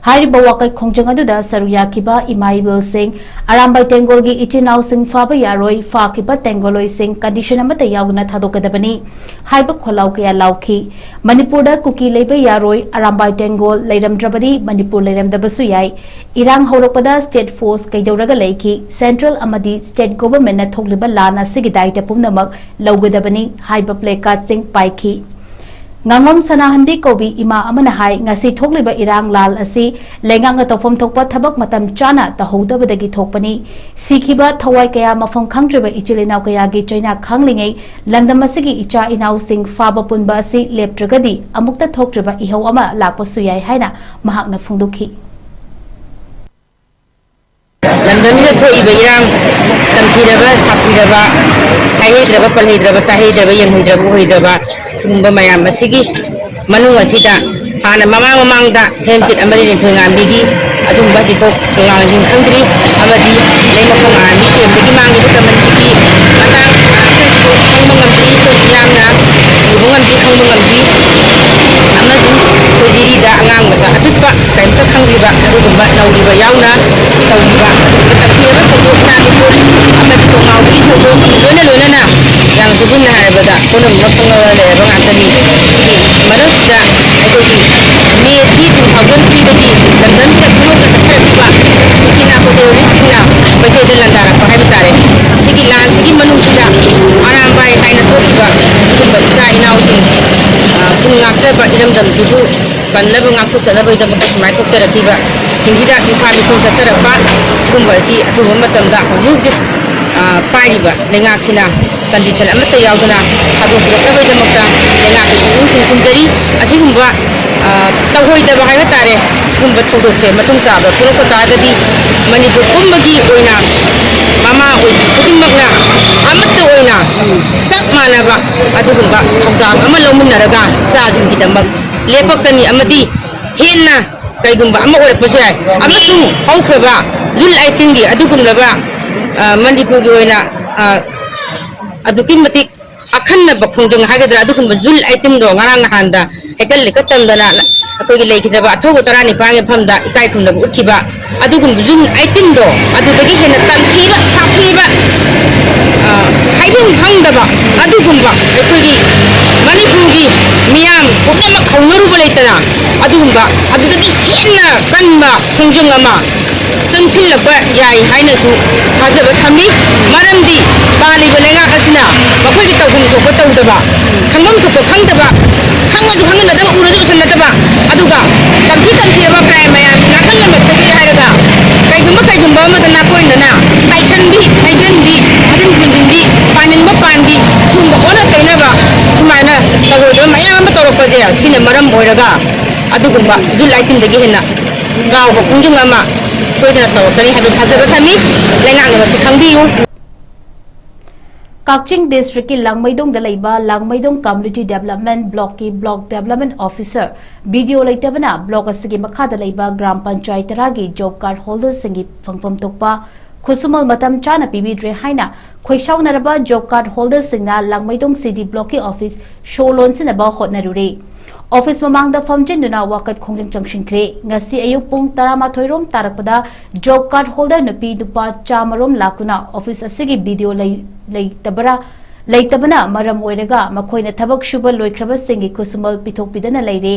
ꯍꯥꯏꯔꯤꯕ ꯋꯥꯀꯩ ꯈꯣꯡꯖꯪ ꯑꯗꯨꯗ ꯁꯔꯨꯛ ꯌꯥꯈꯤꯕ ꯏꯃꯥ ꯏꯕꯦꯜꯁꯤꯡ, ꯑꯔꯥꯝꯕꯥꯏ ꯇꯦꯡꯒꯣꯜꯒꯤ ꯏꯆꯤꯟ ꯏꯅꯥꯎꯁꯤꯡ ꯐꯥꯕ ꯌꯥꯔꯣꯏ, ꯐꯥꯈꯤꯕ ꯇꯦꯡꯒꯣꯂꯣꯏꯁꯤꯡ condition ꯑꯃꯠꯇ ꯌꯥꯎꯗꯅ ꯊꯥꯗꯣꯛꯀꯗꯕꯅꯤ ꯍꯥꯏꯕ ꯈꯣꯜꯂꯥꯎ ꯀꯌꯥ ꯂꯥꯎꯈꯤ꯫ ꯃꯅꯤꯄꯨꯔꯗ ꯀꯨꯀꯤ ꯂꯩꯕ ꯌꯥꯔꯣꯏ, ꯑꯔꯥꯝꯕꯥꯏ ꯇꯦꯡꯒꯣꯜ ꯂꯩꯔꯝꯗ꯭ꯔꯕꯗꯤ ꯃꯅꯤꯄꯨꯔ ꯂꯩꯔꯝꯗꯕꯁꯨ ꯌꯥꯏ꯫ ꯏꯔꯥꯡ ꯍꯧꯔꯛꯄꯗ state force ꯀꯩꯗꯧꯔꯒ ꯂꯩꯈꯤ? Central ꯑꯃꯗꯤ state governmentꯅ ꯊꯣꯛꯂꯤꯕ ꯂꯥꯟ ꯑꯁꯤꯒꯤ ꯗꯥꯏꯇ ꯄꯨꯝꯅꯃꯛ ꯂꯧꯒꯗꯕꯅꯤ ꯍꯥꯏꯕ placardꯁꯤꯡ ꯄꯥꯏꯈꯤ꯫ ꯉꯥꯉꯣꯝ ꯁꯅꯥꯍꯟꯕꯤ ꯀꯧꯕꯤ ꯏꯃꯥ ꯑꯃꯅ ꯍꯥꯏ, ꯉꯁꯤ ꯊꯣꯛꯂꯤꯕ ꯏꯔꯥꯡ ꯂꯥꯜ ꯑꯁꯤ ꯂꯩꯉꯥꯛꯅ ꯇꯧꯐꯝ ꯊꯣꯛꯄ ꯊꯕꯛ ꯃꯇꯝ ꯆꯥꯅ ꯇꯧꯍꯧꯗꯕꯗꯒꯤ ꯊꯣꯛꯄꯅꯤ꯫ ꯁꯤꯈꯤꯕ ꯊꯋꯥꯏ ꯀꯌꯥ ꯃꯐꯝ ꯈꯪꯗ꯭ꯔꯤꯕ ꯏꯆꯤꯜ ꯏꯅꯥꯎ ꯀꯌꯥꯒꯤ ꯆꯩꯅꯥ ꯈꯥꯡꯂꯤꯉꯩ, ꯂꯝꯗꯝ ꯑꯁꯤꯒꯤ ꯏꯆꯥ ꯏꯅꯥꯎꯁꯤꯡ ꯐꯥꯕ ꯄꯨꯟꯕ ꯑꯁꯤ ꯂꯦꯞꯇ꯭ꯔꯒꯗꯤ ꯑꯃꯨꯛꯇ ꯊꯣꯛꯇ꯭ꯔꯤꯕ ꯏꯍꯧ ꯑꯃ ꯂꯥꯛꯄꯁꯨ ꯌꯥꯏ ꯍꯥꯏꯅ ꯃꯍꯥꯛꯅ ꯐꯣꯡꯗꯣꯛꯈꯤ꯫ ꯂꯝꯗꯝꯁꯤꯗ ꯊꯣꯛꯏꯕ ꯏꯔꯥꯡ, ꯇꯝꯊꯤꯔꯕ, ꯁꯥꯊꯤꯔꯕ, ꯍꯥꯏꯍꯩꯗ꯭ꯔꯕ, ꯄꯜꯍꯩꯗ꯭ꯔꯕ, ꯇꯥꯍꯩꯗ꯭ꯔꯕ, ꯌꯦꯡꯍꯩꯗ꯭ꯔꯕ, ꯎꯍꯩꯗ꯭ꯔꯕ, ꯁꯤꯒꯨꯝꯕ ꯃꯌꯥꯝ ꯑꯁꯤꯒꯤ ꯃꯅꯨꯡ ꯑꯁꯤꯗ ꯍꯥꯟꯅ ꯃꯃꯥꯡ ꯃꯃꯥꯡꯗ ꯍꯦꯝꯆꯤꯠ ꯑꯃꯗꯤ ꯂꯤꯟꯊꯣꯏꯉꯥꯝꯕꯤꯒꯤ ꯑꯁꯤꯒꯨꯝꯕ ꯑꯁꯤꯐꯥꯎ ꯀꯪꯂꯥ ꯂꯥꯡꯖꯤꯡ ꯈꯪꯗ꯭ꯔꯤ ꯑꯃꯗꯤ ꯂꯩꯃꯈꯣꯡ ꯑꯥꯔꯃꯤ ꯀꯦꯝꯗꯒꯤ ꯃꯥꯡꯈꯤꯕ ꯀꯃꯟꯁꯤꯒꯤ ꯃꯇꯥꯡ ꯉꯥꯛꯇꯁꯨ ꯈꯪꯕ ꯉꯝꯗ꯭ꯔꯤ, ꯑꯩꯈꯣꯏ ꯃꯤꯌꯥꯝꯅ ꯎꯕ ꯉꯝꯗ꯭ꯔꯤ, ꯈꯪꯕ ꯉꯝꯗ꯭ꯔꯤ꯫ ꯑꯃꯁꯨꯡ ꯑꯩꯈꯣꯏ ꯖꯤꯔꯤꯗ ꯑꯉꯥꯡ ꯃꯆꯥ ꯑꯄꯤꯛꯄ ꯀꯔꯤꯝꯇ ꯈꯪꯗ꯭ꯔꯤꯕ ꯑꯗꯨꯒꯨꯝꯕ ꯅꯧꯔꯤꯕ ꯌꯥꯎꯅ ꯇꯧꯈꯤꯕ ꯑꯗꯨꯒꯨꯝꯕ ꯇꯝꯊꯤꯔꯕ ꯊꯧꯗꯣꯛ, ꯏꯆꯥ ꯃꯤꯄꯨꯝ ꯑꯃꯗꯤ ꯈꯣꯡꯅꯥꯎꯒꯤ ꯊꯧꯗꯣꯛ ꯑꯃ ꯂꯣꯏꯅ ꯂꯣꯏꯅꯅ ꯌꯥꯝ ꯆꯨꯝꯅ ꯍꯥꯏꯔꯕꯗ ꯄꯨꯝꯅꯃꯛ ꯈꯪꯅꯔ ꯂꯩꯔꯕ ꯉꯥꯛꯇꯅꯤ꯫ ꯁꯤꯒꯤ ꯃꯔꯛꯁꯤꯗ ꯑꯩꯈꯣꯏꯒꯤ ꯃꯦ ꯊ꯭ꯔꯤ ꯇꯨ ꯊꯥꯎꯖꯟ ꯊ꯭ꯔꯤꯗꯒꯤ ꯂꯝꯗꯝꯁꯤꯗ ꯈꯨꯔꯣꯛꯇ ꯆꯠꯊꯔꯛꯈꯤꯕ ꯀꯨꯀꯤ ꯅꯥꯀꯣ ꯇꯦꯔꯣꯔꯤꯁꯁꯤꯡꯅ ꯃꯩꯇꯩꯗ ꯂꯥꯟꯗꯥꯔꯛꯄ ꯍꯥꯏꯕ ꯇꯥꯔꯦ꯫ ꯁꯤꯒꯤ ꯂꯥꯟꯁꯤꯒꯤ ꯃꯅꯨꯡꯁꯤꯗ ꯑꯔꯥꯝꯕꯥꯏ ꯍꯥꯏꯅ ꯊꯣꯛꯈꯤꯕ ꯁꯤꯒꯨꯝꯕ ꯏꯆꯥ ꯏꯅꯥꯎꯁꯤꯡ, ꯑ, ꯄꯨꯟ ꯉꯥꯛꯆꯕ ꯏꯔꯝꯗꯝꯁꯤꯕꯨ ꯀꯟꯅꯕ ꯉꯥꯛꯊꯣꯛꯆꯅꯕꯒꯤꯗꯃꯛꯇ ꯁꯨꯃꯥꯏꯅ ꯊꯣꯛꯆꯔꯛꯈꯤꯕ ꯁꯤꯡꯁꯤꯗ ꯃꯤꯐꯥ ꯃꯤꯄꯨꯝ ꯆꯠꯊꯔꯛꯄ ꯁꯤꯒꯨꯝꯕ ꯑꯁꯤ ꯑꯊꯨꯕ ꯃꯇꯝꯗ ꯍꯧꯖꯤꯛ ꯍꯧꯖꯤꯛ, ꯑ, ꯄꯥꯏꯔꯤꯕ ꯂꯩꯉꯥꯛꯁꯤꯅ ꯀꯟꯗꯤꯁꯟ ꯑꯃꯠꯇ ꯌꯥꯎꯗꯅ ꯊꯥꯗꯣꯛꯄꯤꯔꯛꯅꯕꯒꯤꯗꯃꯛꯇ ꯂꯩꯉꯥꯛꯀꯤ ꯄꯨꯛꯅꯤꯡ ꯆꯤꯡꯁꯤꯟꯖꯔꯤ꯫ ꯑꯁꯤꯒꯨꯝꯕ, ꯑ, ꯇꯧꯍꯣꯏꯗꯕ ꯍꯥꯏꯕ ꯇꯥꯔꯦ, ꯁꯤꯒꯨꯝꯕ ꯊꯧꯗꯣꯛꯁꯦ ꯃꯇꯨꯡ ꯇꯥꯕ ꯊꯣꯛꯂꯛꯄ ꯇꯥꯔꯒꯗꯤ ꯃꯅꯤꯄꯨꯔ ꯄꯨꯝꯕꯒꯤ ꯑꯣꯏꯅ ꯃꯃꯥ ꯑꯣꯏꯕꯤ ꯈꯨꯗꯤꯡꯃꯛꯅ ꯑꯃꯠꯇ ꯑꯣꯏꯅ ꯆꯞ ꯃꯥꯟꯅꯕ ꯑꯗꯨꯒꯨꯝꯕ ꯊꯧꯗꯥꯡ ꯑꯃ ꯂꯧꯃꯤꯟꯅꯔꯒ ꯏꯆꯥꯁꯤꯡꯒꯤꯗꯃꯛ ꯂꯦꯞꯄꯛꯀꯅꯤ ꯑꯃꯗꯤ ꯍꯦꯟꯅ ꯀꯩꯒꯨꯝꯕ ꯑꯃ ꯑꯣꯏꯔꯛꯄꯁꯨ ꯌꯥꯏ꯫ ꯑꯃꯁꯨꯡ ꯍꯧꯈ꯭ꯔꯕ ꯖꯨꯟ ꯑꯩꯠꯇꯤꯟꯒꯤ ꯑꯗꯨꯒꯨꯝꯂꯕ, ꯑ, ꯃꯅꯤꯄꯨꯔꯒꯤ ꯑꯣꯏꯅ, ꯑ, ꯑꯗꯨꯛꯀꯤ ꯃꯇꯤꯛ ꯑꯈꯟꯅꯕ ꯈꯣꯡꯖꯪ ꯍꯥꯏꯒꯗ꯭ꯔꯥ, ꯑꯗꯨꯒꯨꯝꯕ ꯖꯨꯟ ꯑꯩꯠꯇꯤꯟꯗꯣ ꯉꯔꯥꯡ ꯅꯍꯥꯟꯗ ꯍꯩꯀꯠ ꯂꯩꯀꯠ ꯇꯝꯗꯅ ꯑꯩꯈꯣꯏꯒꯤ ꯂꯩꯈꯤꯗ꯭ꯔꯕ ꯑꯊꯧꯕ ꯇꯔꯥꯅꯤꯄꯥꯟꯒꯤ ꯃꯐꯝꯗ ꯏꯀꯥꯏ ꯈꯨꯝꯅꯕ ꯎꯠꯈꯤꯕ ꯑꯗꯨꯒꯨꯝꯕ ꯖꯨꯟ ꯑꯩꯠꯇꯤꯟꯗꯣ ꯑꯗꯨꯗꯒꯤ ꯍꯦꯟꯅ ꯇꯝꯊꯤꯕ, ꯁꯥꯊꯤꯕ, ꯑ, ꯍꯥꯏꯐꯝ ꯈꯪꯗꯕ ꯑꯗꯨꯒꯨꯝꯕ ꯑꯩꯈꯣꯏꯒꯤ ꯃꯅꯤꯄꯨꯔꯒꯤ ꯃꯤꯌꯥꯝ ꯄꯨꯝꯅꯃꯛ ꯍꯧꯅꯔꯨꯕ ꯂꯩꯇꯅ ꯑꯗꯨꯒꯨꯝꯕ ꯑꯗꯨꯗꯒꯤ ꯍꯦꯟꯅ ꯀꯟꯕ ꯈꯣꯡꯖꯪ ꯑꯃ ꯆꯪꯁꯤꯜꯂꯛꯄ ꯌꯥꯏ ꯍꯥꯏꯅꯁꯨ ꯊꯥꯖꯕ ꯊꯝꯃꯤ꯫ ꯃꯔꯝꯗꯤ ꯄꯥꯜꯂꯤꯕ ꯂꯩꯉꯥꯛ ꯑꯁꯤꯅ ꯃꯈꯣꯏꯒꯤ ꯇꯧꯐꯝ ꯊꯣꯛꯄ ꯇꯧꯗꯕ, ꯈꯪꯐꯝ ꯊꯣꯛꯄ ꯈꯪꯗꯕ, ꯈꯪꯉꯁꯨ ꯈꯪꯍꯟꯅꯗꯕ, ꯎꯔꯁꯨ ꯎꯁꯟꯅꯗꯕ, ꯑꯗꯨꯒ ꯇꯝꯊꯤ ꯇꯝꯊꯤꯔꯕ ꯀ꯭ꯔꯥꯏꯝ ꯃꯌꯥꯝꯁꯤ ꯅꯥꯀꯜ ꯑꯃꯗꯒꯤ ꯍꯥꯏꯔꯒ ꯀꯩꯒꯨꯝꯕ ꯀꯩꯒꯨꯝꯕ ꯑꯃꯗ ꯅꯥꯀꯣꯏꯅꯅ ꯇꯥꯏꯁꯟꯕꯤ, ꯍꯩꯖꯟꯕꯤ, ꯍꯥꯖꯤꯟ ꯄꯨꯟꯁꯤꯟꯕꯤ, ꯄꯥꯅꯤꯡꯕ ꯄꯥꯟꯕꯤ, ꯁꯨꯝꯕ ꯑꯣꯟꯅ ꯇꯩꯅꯕ ꯁꯨꯃꯥꯏꯅ ꯇꯧꯔꯣꯏꯗꯕ ꯃꯌꯥꯝ ꯑꯃ ꯇꯧꯔꯛꯄꯁꯦ ꯁꯤꯅ ꯃꯔꯝ ꯑꯣꯏꯔꯒ ꯑꯗꯨꯒꯨꯝꯕ ꯖꯨꯠ ꯂꯥꯏꯇꯤꯟꯗꯒꯤ ꯍꯦꯟꯅ ꯆꯥꯎꯕ ꯈꯣꯡꯖꯪ ꯑꯃ ꯁꯣꯏꯗꯅ ꯇꯧꯔꯛꯀꯅꯤ ꯍꯥꯏꯕ ꯊꯥꯖꯕ ꯊꯝꯃꯤ꯫ ꯂꯩꯉꯥꯛꯅ ꯃꯁꯤ ꯈꯪꯕꯤꯌꯨ꯫ ꯀꯛꯆꯤꯡ ꯗꯤꯁꯇ꯭ꯔꯤꯛꯀꯤ ꯂꯥꯡꯃꯩꯗꯣꯡꯗ ꯂꯩꯕ ꯂꯥꯡꯃꯩꯗꯣꯡ ꯀꯝꯃ꯭ꯌꯨꯅꯤꯇꯤ ꯗꯦꯕꯂꯞꯃꯦꯟ ꯕ꯭ꯂꯣꯛꯀꯤ block development officer B D O ꯂꯩꯇꯕꯅ ꯕ꯭ꯂꯣꯛ ꯑꯁꯤꯒꯤ ꯃꯈꯥꯗ ꯂꯩꯕ ꯒ꯭ꯔꯥꯝ ꯄꯟꯆꯥꯌꯠ ꯇꯔꯥꯒꯤ ꯖꯣꯕ ꯀꯥꯔꯗ ꯍꯣꯜꯗꯔꯁꯤꯡꯒꯤ ꯐꯪꯐꯝ ꯊꯣꯛꯄ ꯈꯨꯠꯁꯨꯃꯟ ꯃꯇꯝ ꯆꯥꯅ ꯄꯤꯕꯤꯗ꯭ꯔꯦ ꯍꯥꯏꯅ ꯈꯣꯏꯁꯥꯎꯅꯔꯕ ꯖꯣꯕ ꯀꯥꯔꯗ ꯍꯣꯜꯗꯔꯁꯤꯡꯅ ꯂꯥꯡꯃꯩꯗꯣꯡ ꯁꯤ ꯗꯤ ꯕ꯭ꯂꯣꯛꯀꯤ ꯑꯣꯐꯤꯁ ꯁꯣ ꯂꯣꯟꯁꯤꯟꯅꯕ ꯍꯣꯠꯅꯔꯨꯔꯦ꯫ ꯑꯣꯐꯤꯁ ꯃꯃꯥꯡꯗ ꯐꯝꯖꯤꯟꯗꯨꯅ ꯋꯥꯀꯠ ꯈꯣꯡꯖꯪ ꯆꯪꯁꯤꯟꯈ꯭ꯔꯦ꯫ ꯉꯁꯤ ꯑꯌꯨꯛ ꯄꯨꯡ ꯇꯔꯥꯃꯥꯊꯣꯏ ꯔꯣꯝ ꯇꯥꯔꯛꯄꯗ ꯖꯣꯕ ꯀꯥꯔꯗ ꯍꯣꯜꯗꯔ ꯅꯨꯄꯤ ꯅꯨꯄꯥ ꯆꯥꯝꯃ ꯔꯣꯝ ꯂꯥꯛꯇꯨꯅ ꯑꯣꯐꯤꯁ ꯑꯁꯤꯒꯤ ꯕꯤ ꯗꯤ ꯑꯣ ꯂꯩ-, ꯂꯩꯇꯕꯔꯥ, ꯂꯩꯇꯕꯅ ꯃꯔꯝ ꯑꯣꯏꯔꯒ ꯃꯈꯣꯏꯅ ꯊꯕꯛ ꯁꯨꯕ ꯂꯣꯏꯈ꯭ꯔꯕꯁꯤꯡꯒꯤ ꯈꯨꯠꯁꯨꯃꯜ ꯄꯤꯊꯣꯛꯄꯤꯗꯅ ꯂꯩꯔꯦ꯫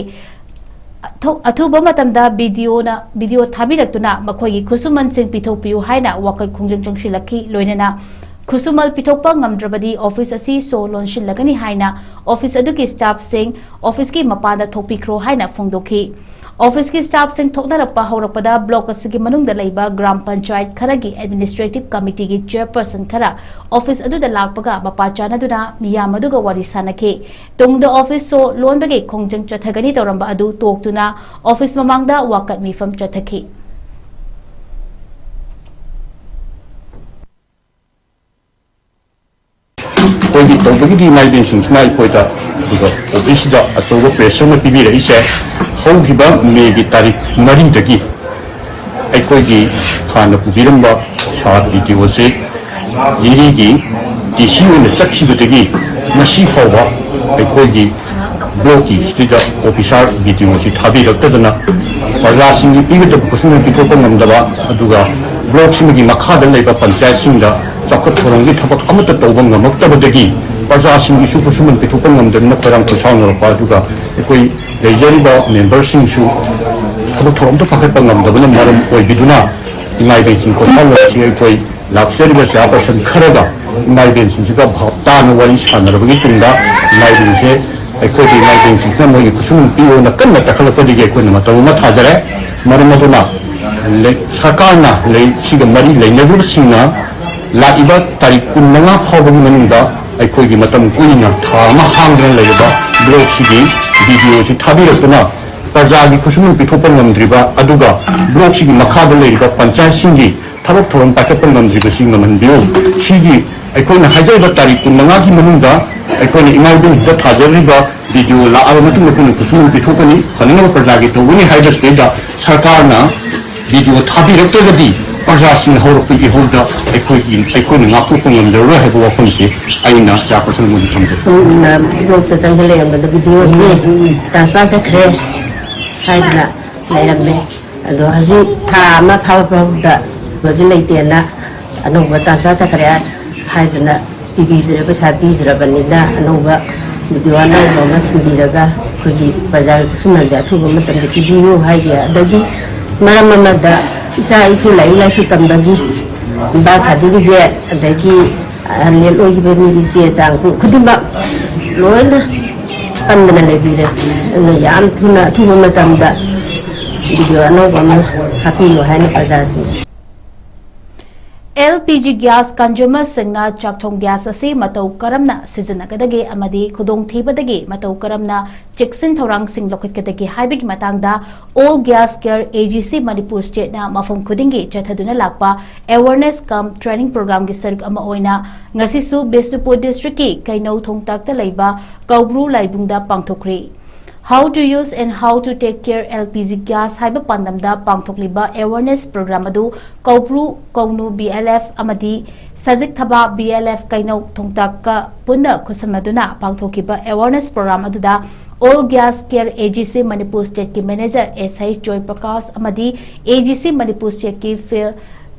ꯑꯊꯨ-, ꯑꯊꯨꯕ ꯃꯇꯝꯗ ꯕꯤ ꯗꯤ ꯑꯣꯅ, ꯕꯤ ꯗꯤ ꯑꯣ ꯊꯥꯕꯤꯔꯛꯇꯨꯅ ꯃꯈꯣꯏꯒꯤ ꯈꯨꯠꯁꯨꯃꯟꯁꯤꯡ ꯄꯤꯊꯣꯛꯄꯤꯌꯨ ꯍꯥꯏꯅ ꯋꯥꯀꯠ ꯈꯣꯡꯖꯪ ꯆꯪꯁꯤꯜꯂꯛꯈꯤ꯫ ꯂꯣꯏꯅꯅ ꯈꯨꯠꯁꯨꯃꯜ ꯄꯤꯊꯣꯛꯄ ꯉꯝꯗ꯭ꯔꯕꯗꯤ ꯑꯣꯐꯤꯁ ꯑꯁꯤ ꯁꯣ ꯂꯣꯟꯁꯤꯜꯂꯒꯅꯤ ꯍꯥꯏꯅ ꯑꯣꯐꯤꯁ ꯑꯗꯨꯒꯤ ꯁ꯭ꯇꯥꯐꯁꯤꯡ ꯑꯣꯐꯤꯁꯀꯤ ꯃꯄꯥꯟꯗ ꯊꯣꯛꯄꯤꯈ꯭ꯔꯣ ꯍꯥꯏꯅ ꯐꯣꯡꯗꯣꯛꯈꯤ꯫ ꯑꯣꯐꯤꯁꯀꯤ ꯁ꯭ꯇꯥꯐꯁꯤꯡ ꯊꯣꯛꯅꯔꯛꯄ ꯍꯧꯔꯛꯄꯗ ꯕ꯭ꯂꯣꯛ ꯑꯁꯤꯒꯤ ꯃꯅꯨꯡꯗ ꯂꯩꯕ ꯒ꯭ꯔꯥꯝ ꯄꯟꯆꯥꯌꯠ ꯈꯔꯒꯤ ꯑꯦꯗꯃꯤꯅꯤꯁꯇ꯭ꯔꯦꯇꯤꯚ ꯀꯃꯤꯇꯤꯒꯤ ꯆꯦꯌꯔꯄꯔꯁꯟ ꯈꯔ ꯑꯣꯐꯤꯁ ꯑꯗꯨꯗ ꯂꯥꯛꯄꯒ ꯃꯄꯥ ꯆꯥꯅꯗꯨꯅ ꯃꯤꯌꯥꯝ ꯑꯗꯨꯒ ꯋꯥꯔꯤ ꯁꯥꯅꯈꯤ꯫ ꯇꯨꯡꯗ ꯑꯣꯐꯤꯁ ꯁꯣ ꯂꯣꯟꯕꯒꯤ ꯈꯣꯡꯖꯪ ꯆꯠꯊꯒꯅꯤ ꯇꯧꯔꯝꯕ ꯑꯗꯨ ꯇꯣꯛꯇꯨꯅ ꯑꯣꯐꯤꯁ ꯃꯃꯥꯡꯗ ꯋꯥꯀꯠ ꯃꯤꯐꯝ ꯆꯠꯊꯈꯤ꯫ ꯑꯩꯈꯣꯏꯒꯤ ꯇꯧꯕꯒꯤꯗꯤ ꯏꯃꯥ ꯏꯕꯦꯟꯁꯤꯡꯁꯤꯅ ꯑꯩꯈꯣꯏꯗ, ꯑꯗꯨꯒ ꯑꯣꯐꯤꯁꯁꯤꯗ ꯑꯆꯧꯕ ꯄ꯭ꯔꯦꯁꯔ ꯑꯃ ꯄꯤꯕꯤꯔꯛꯏꯁꯦ, ꯍꯧꯈꯤꯕ ꯃꯦꯒꯤ ꯇꯥꯔꯤꯛ ꯃꯔꯤꯗꯒꯤ ꯑꯩꯈꯣꯏꯒꯤ ꯍꯥꯟꯅ ꯄꯨꯕꯤꯔꯝꯕ ꯁꯥꯔ ꯕꯤ ꯗꯤ ꯑꯣꯁꯦ ꯖꯤꯔꯤꯒꯤ ꯗꯤ ꯁꯤ ꯑꯣꯏꯅ ꯆꯠꯈꯤꯕꯗꯒꯤ ꯉꯁꯤ ꯐꯥꯎꯕ ꯑꯩꯈꯣꯏꯒꯤ ꯕ꯭ꯂꯣꯛꯀꯤ ꯁꯤꯗ ꯑꯣꯐꯤꯁꯥꯔ ꯕꯤ ꯗꯤ ꯑꯣꯁꯤ ꯊꯥꯕꯤꯔꯛꯇꯗꯅ ꯄ꯭ꯔꯖꯥꯁꯤꯡꯒꯤ ꯄꯤꯒꯗꯕ ꯈꯨꯠꯁꯨꯃꯟ ꯄꯤꯊꯣꯛꯄ ꯉꯝꯗꯕ, ꯑꯗꯨꯒ ꯕ꯭ꯂꯣꯛꯁꯤꯡꯒꯤ ꯃꯈꯥꯗ ꯂꯩꯕ ꯄꯟꯆꯥꯌꯠꯁꯤꯡꯗ ꯆꯥꯎꯈꯠ ꯊꯧꯔꯥꯡꯒꯤ ꯊꯕꯛ ꯑꯃꯠꯇ ꯇꯧꯕ ꯉꯝꯃꯛꯇꯕꯗꯒꯤ ꯄ꯭ꯔꯖꯥꯁꯤꯡꯒꯤꯁꯨ ꯈꯨꯠꯁꯨꯃꯟ ꯄꯤꯊꯣꯛꯄ ꯉꯝꯗꯅ ꯈꯣꯏꯔꯥꯡ ꯈꯣꯏꯁꯥꯎꯅꯔꯛꯄ, ꯑꯗꯨꯒ ꯑꯩꯈꯣꯏ ꯂꯩꯖꯔꯤꯕ ꯃꯦꯝꯕꯔꯁꯤꯡꯁꯨ ꯊꯕꯛ ꯊꯧꯔꯝꯗ ꯄꯥꯏꯈꯠꯄ ꯉꯝꯗꯕꯅ ꯃꯔꯝ ꯑꯣꯏꯕꯤꯗꯨꯅ ꯏꯃꯥ ꯏꯕꯦꯟꯁꯤꯡ ꯈꯣꯏꯁꯥꯎꯅꯔꯛꯄꯁꯤ ꯑꯩꯈꯣꯏ ꯂꯥꯛꯆꯔꯤꯕ ꯆꯦꯌꯥꯔꯄꯔꯁꯟ ꯈꯔꯒ ꯏꯃꯥ ꯏꯕꯦꯟꯁꯤꯡꯁꯤꯒ ꯚꯥꯞ ꯇꯥꯅ ꯋꯥꯔꯤ ꯁꯥꯟꯅꯔꯕꯒꯤ ꯇꯨꯡꯗ ꯏꯃꯥ ꯏꯕꯦꯟꯁꯦ ꯑꯩꯈꯣꯏꯒꯤ ꯏꯃꯥ ꯏꯕꯦꯟꯁꯤꯡꯁꯤꯅ ꯃꯣꯏꯒꯤ ꯈꯨꯠꯁꯨꯃꯟ ꯄꯤꯌꯣꯅ ꯀꯟꯅ ꯇꯛꯈꯠꯂꯛꯄꯗꯒꯤ ꯑꯩꯈꯣꯏꯅ ꯃꯇꯧ ꯑꯃ ꯊꯥꯖꯔꯦ꯫ ꯃꯔꯝ ꯑꯗꯨꯅ ꯂꯩ-, ꯁꯔꯀꯥꯔꯅ ꯂꯩ-, ꯁꯤꯒ ꯃꯔꯤ ꯂꯩꯅꯔꯤꯕꯁꯤꯡꯅ ꯂꯥꯛꯏꯕ ꯇꯥꯔꯤꯛ ꯀꯨꯟꯃꯉꯥ ꯐꯥꯎꯕꯒꯤ ꯃꯅꯨꯡꯗ ꯑꯩꯈꯣꯏꯒꯤ ꯃꯇꯝ ꯀꯨꯏꯅ ꯊꯥ ꯑꯃ ꯍꯥꯡꯗꯨꯅ ꯂꯩꯔꯕ ꯕ꯭ꯂꯣꯛꯁꯤꯒꯤ ꯕꯤ ꯗꯤ ꯑꯣꯁꯤ ꯊꯥꯕꯤꯔꯛꯇꯨꯅ ꯄ꯭ꯔꯖꯥꯒꯤ ꯈꯨꯠꯁꯨꯃꯟ ꯄꯤꯊꯣꯛꯄ ꯉꯝꯗ꯭ꯔꯤꯕ ꯑꯗꯨꯒ ꯕ꯭ꯂꯣꯛꯁꯤꯒꯤ ꯃꯈꯥꯗ ꯂꯩꯔꯤꯕ ꯄꯟꯆꯥꯌꯠꯁꯤꯡꯒꯤ ꯊꯕꯛ ꯊꯧꯔꯝ ꯄꯥꯏꯈꯠꯄ ꯉꯝꯗ꯭ꯔꯤꯕꯁꯤ ꯉꯝꯍꯟꯕꯤꯌꯨ꯫ ꯁꯤꯒꯤ ꯑꯩꯈꯣꯏꯅ ꯍꯥꯏꯖꯔꯤꯕ ꯇꯥꯔꯤꯛ ꯀꯨꯟꯃꯉꯥꯒꯤ ꯃꯅꯨꯡꯗ ꯑꯩꯈꯣꯏꯅ ꯏꯃꯥ ꯏꯕꯦꯟꯁꯤꯡꯗ ꯊꯥꯖꯔꯤꯕ ꯕꯤ ꯗꯤ ꯑꯣ ꯂꯥꯛꯑꯕ ꯃꯇꯨꯡꯗ ꯑꯩꯈꯣꯏꯅ ꯈꯨꯠꯁꯨꯃꯟ ꯄꯤꯊꯣꯛꯀꯅꯤ, ꯐꯅꯅꯕ ꯄ꯭ꯔꯖꯥꯒꯤ ꯇꯧꯒꯅꯤ ꯍꯥꯏꯕꯁꯤꯗꯩꯗ ꯁꯔꯀꯥꯔꯅ ꯕꯤ ꯗꯤ ꯑꯣ ꯊꯥꯕꯤꯔꯛꯇ꯭ꯔꯒꯗꯤ ꯄ꯭ꯔꯖꯥꯁꯤꯡꯅ ꯍꯧꯔꯛꯄ ꯏꯍꯧꯗ ꯑꯩꯈꯣꯏꯒꯤ, ꯑꯩꯈꯣꯏꯅ ꯉꯥꯛꯊꯣꯛꯄ ꯉꯝꯖꯔꯔꯣꯏ ꯍꯥꯏꯕ ꯋꯥꯐꯝꯁꯤ ꯑꯩꯅ ꯆꯤꯌꯥꯔꯄꯔꯁꯟ ꯃꯣꯏꯗ ꯊꯝꯖꯒꯦ꯫ ꯕ꯭ꯂꯣꯛꯇ ꯆꯪꯁꯤꯜꯂꯛꯑꯦ, ꯕꯤ ꯗꯤ ꯑꯣꯁꯤ ꯇ꯭ꯔꯥꯟꯁꯐꯔ ꯆꯠꯈ꯭ꯔꯦ ꯍꯥꯏꯗꯅ ꯂꯩꯔꯝꯃꯦ꯫ ꯑꯗꯣ ꯍꯧꯖꯤꯛ ꯊꯥ ꯑꯃ ꯐꯥꯕ ꯐꯥꯎꯕꯗ ꯍꯧꯖꯤꯛ ꯂꯩꯇꯦꯅ ꯑꯅꯧꯕ ꯇ꯭ꯔꯥꯟꯁꯐꯔ ꯆꯠꯈ꯭ꯔꯦ ꯍꯥꯏꯗꯅ ꯄꯤꯕꯤꯗ꯭ꯔꯦ, ꯄꯩꯁꯥ ꯄꯤꯗ꯭ꯔꯕꯅꯤꯅ ꯑꯅꯧꯕ ꯕꯤ ꯗꯤ ꯑꯣ ꯑꯅꯧꯕ ꯑꯃ ꯁꯤꯟꯕꯤꯔꯒ ꯑꯩꯈꯣꯏꯒꯤ ꯄ꯭ꯔꯖꯥꯒꯤ ꯈꯨꯠꯁꯨꯃꯟꯁꯦ ꯑꯊꯨꯕ ꯃꯇꯝꯗ ꯄꯤꯕꯤꯌꯨ ꯍꯥꯏꯒꯦ꯫ ꯑꯗꯒꯤ ꯃꯔꯝ ꯑꯃꯗ ꯏꯆꯥ ꯏꯁꯨ ꯂꯥꯏꯔꯤꯛ ꯂꯥꯏꯁꯨ ꯇꯝꯕꯒꯤ ꯕꯥꯔꯊ ꯁꯥꯔꯇꯤꯐꯤꯀꯦꯠ, ꯑꯗꯒꯤ ꯂꯦꯠ ꯑꯣꯏꯈꯤꯕ ꯃꯤꯒꯤ ꯆꯦ ꯆꯥꯡ ꯈꯨꯗꯤꯡꯃꯛ ꯂꯣꯏꯅ ꯄꯟꯗꯅ ꯂꯩꯕꯤꯔꯦ꯫ ꯑꯗꯨꯅ ꯌꯥꯝ ꯊꯨꯅ, ꯑꯊꯨꯕ ꯃꯇꯝꯗ ꯕꯤ ꯗꯤ ꯑꯣ ꯑꯅꯧꯕ ꯑꯃ ꯍꯥꯞꯄꯤꯌꯨ ꯍꯥꯏꯅ ꯄ꯭ꯔꯖꯥꯁꯤꯡ ꯑꯦꯜ ꯄꯤ ꯖꯤ ꯒ꯭ꯌꯥꯁ ꯀꯟꯖꯨꯃꯔꯁꯤꯡꯅ ꯆꯥꯛꯊꯣꯡ ꯒ꯭ꯌꯥꯁ ꯑꯁꯤ ꯃꯇꯧ ꯀꯔꯝꯅ ꯁꯤꯖꯤꯟꯅꯒꯗꯒꯦ ꯑꯃꯗꯤ ꯈꯨꯗꯣꯡꯊꯤꯕꯗꯒꯤ ꯃꯇꯧ ꯀꯔꯝꯅ ꯆꯦꯛꯁꯤꯟ ꯊꯧꯔꯥꯡꯁꯤꯡ ꯂꯧꯈꯠꯀꯗꯒꯦ ꯍꯥꯏꯕꯒꯤ ꯃꯇꯥꯡꯗ All Gas Care A G C Manipur State ꯅ ꯃꯐꯝ ꯈꯨꯗꯤꯡꯒꯤ ꯆꯠꯊꯗꯨꯅ ꯂꯥꯛꯄ awareness cum training program ꯒꯤ ꯁꯔꯨꯛ ꯑꯃ ꯑꯣꯏꯅ ꯉꯁꯤꯁꯨ ꯕꯤꯁꯅꯨꯄꯨꯔ district ꯀꯤ ꯀꯩꯅꯧ ꯊꯣꯡꯇꯥꯛꯇ ꯂꯩꯕ ꯀꯧꯕ꯭ꯔꯨ ꯂꯥꯏꯕꯨꯡꯗ ꯄꯥꯡꯊꯣꯛꯈ꯭ꯔꯤ꯫ How to use and how to take care L P G gas ꯍꯥꯏꯕ ꯄꯥꯟꯗꯝꯗ ꯄꯥꯡꯊꯣꯛꯂꯤꯕ awareness program ꯑꯗꯨ ꯀꯧꯕ꯭ꯔꯨ ꯀꯧꯅꯨ B L F ꯑꯃꯗꯤ ꯁꯖꯤꯛ ꯊꯕꯥ B L F ꯀꯩꯅꯧ ꯊꯣꯡꯇꯥꯛꯀ ꯄꯨꯟꯅ ꯈꯨꯠꯁꯝꯅꯗꯨꯅ ꯄꯥꯡꯊꯣꯛꯈꯤꯕ awareness program ꯑꯗꯨꯗ All Gas Care A G C Manipur State ꯀꯤ manager S I ꯖꯣꯏ ꯄ꯭ꯔꯀꯥꯁ ꯑꯃꯗꯤ A G C Manipur State ꯀꯤ field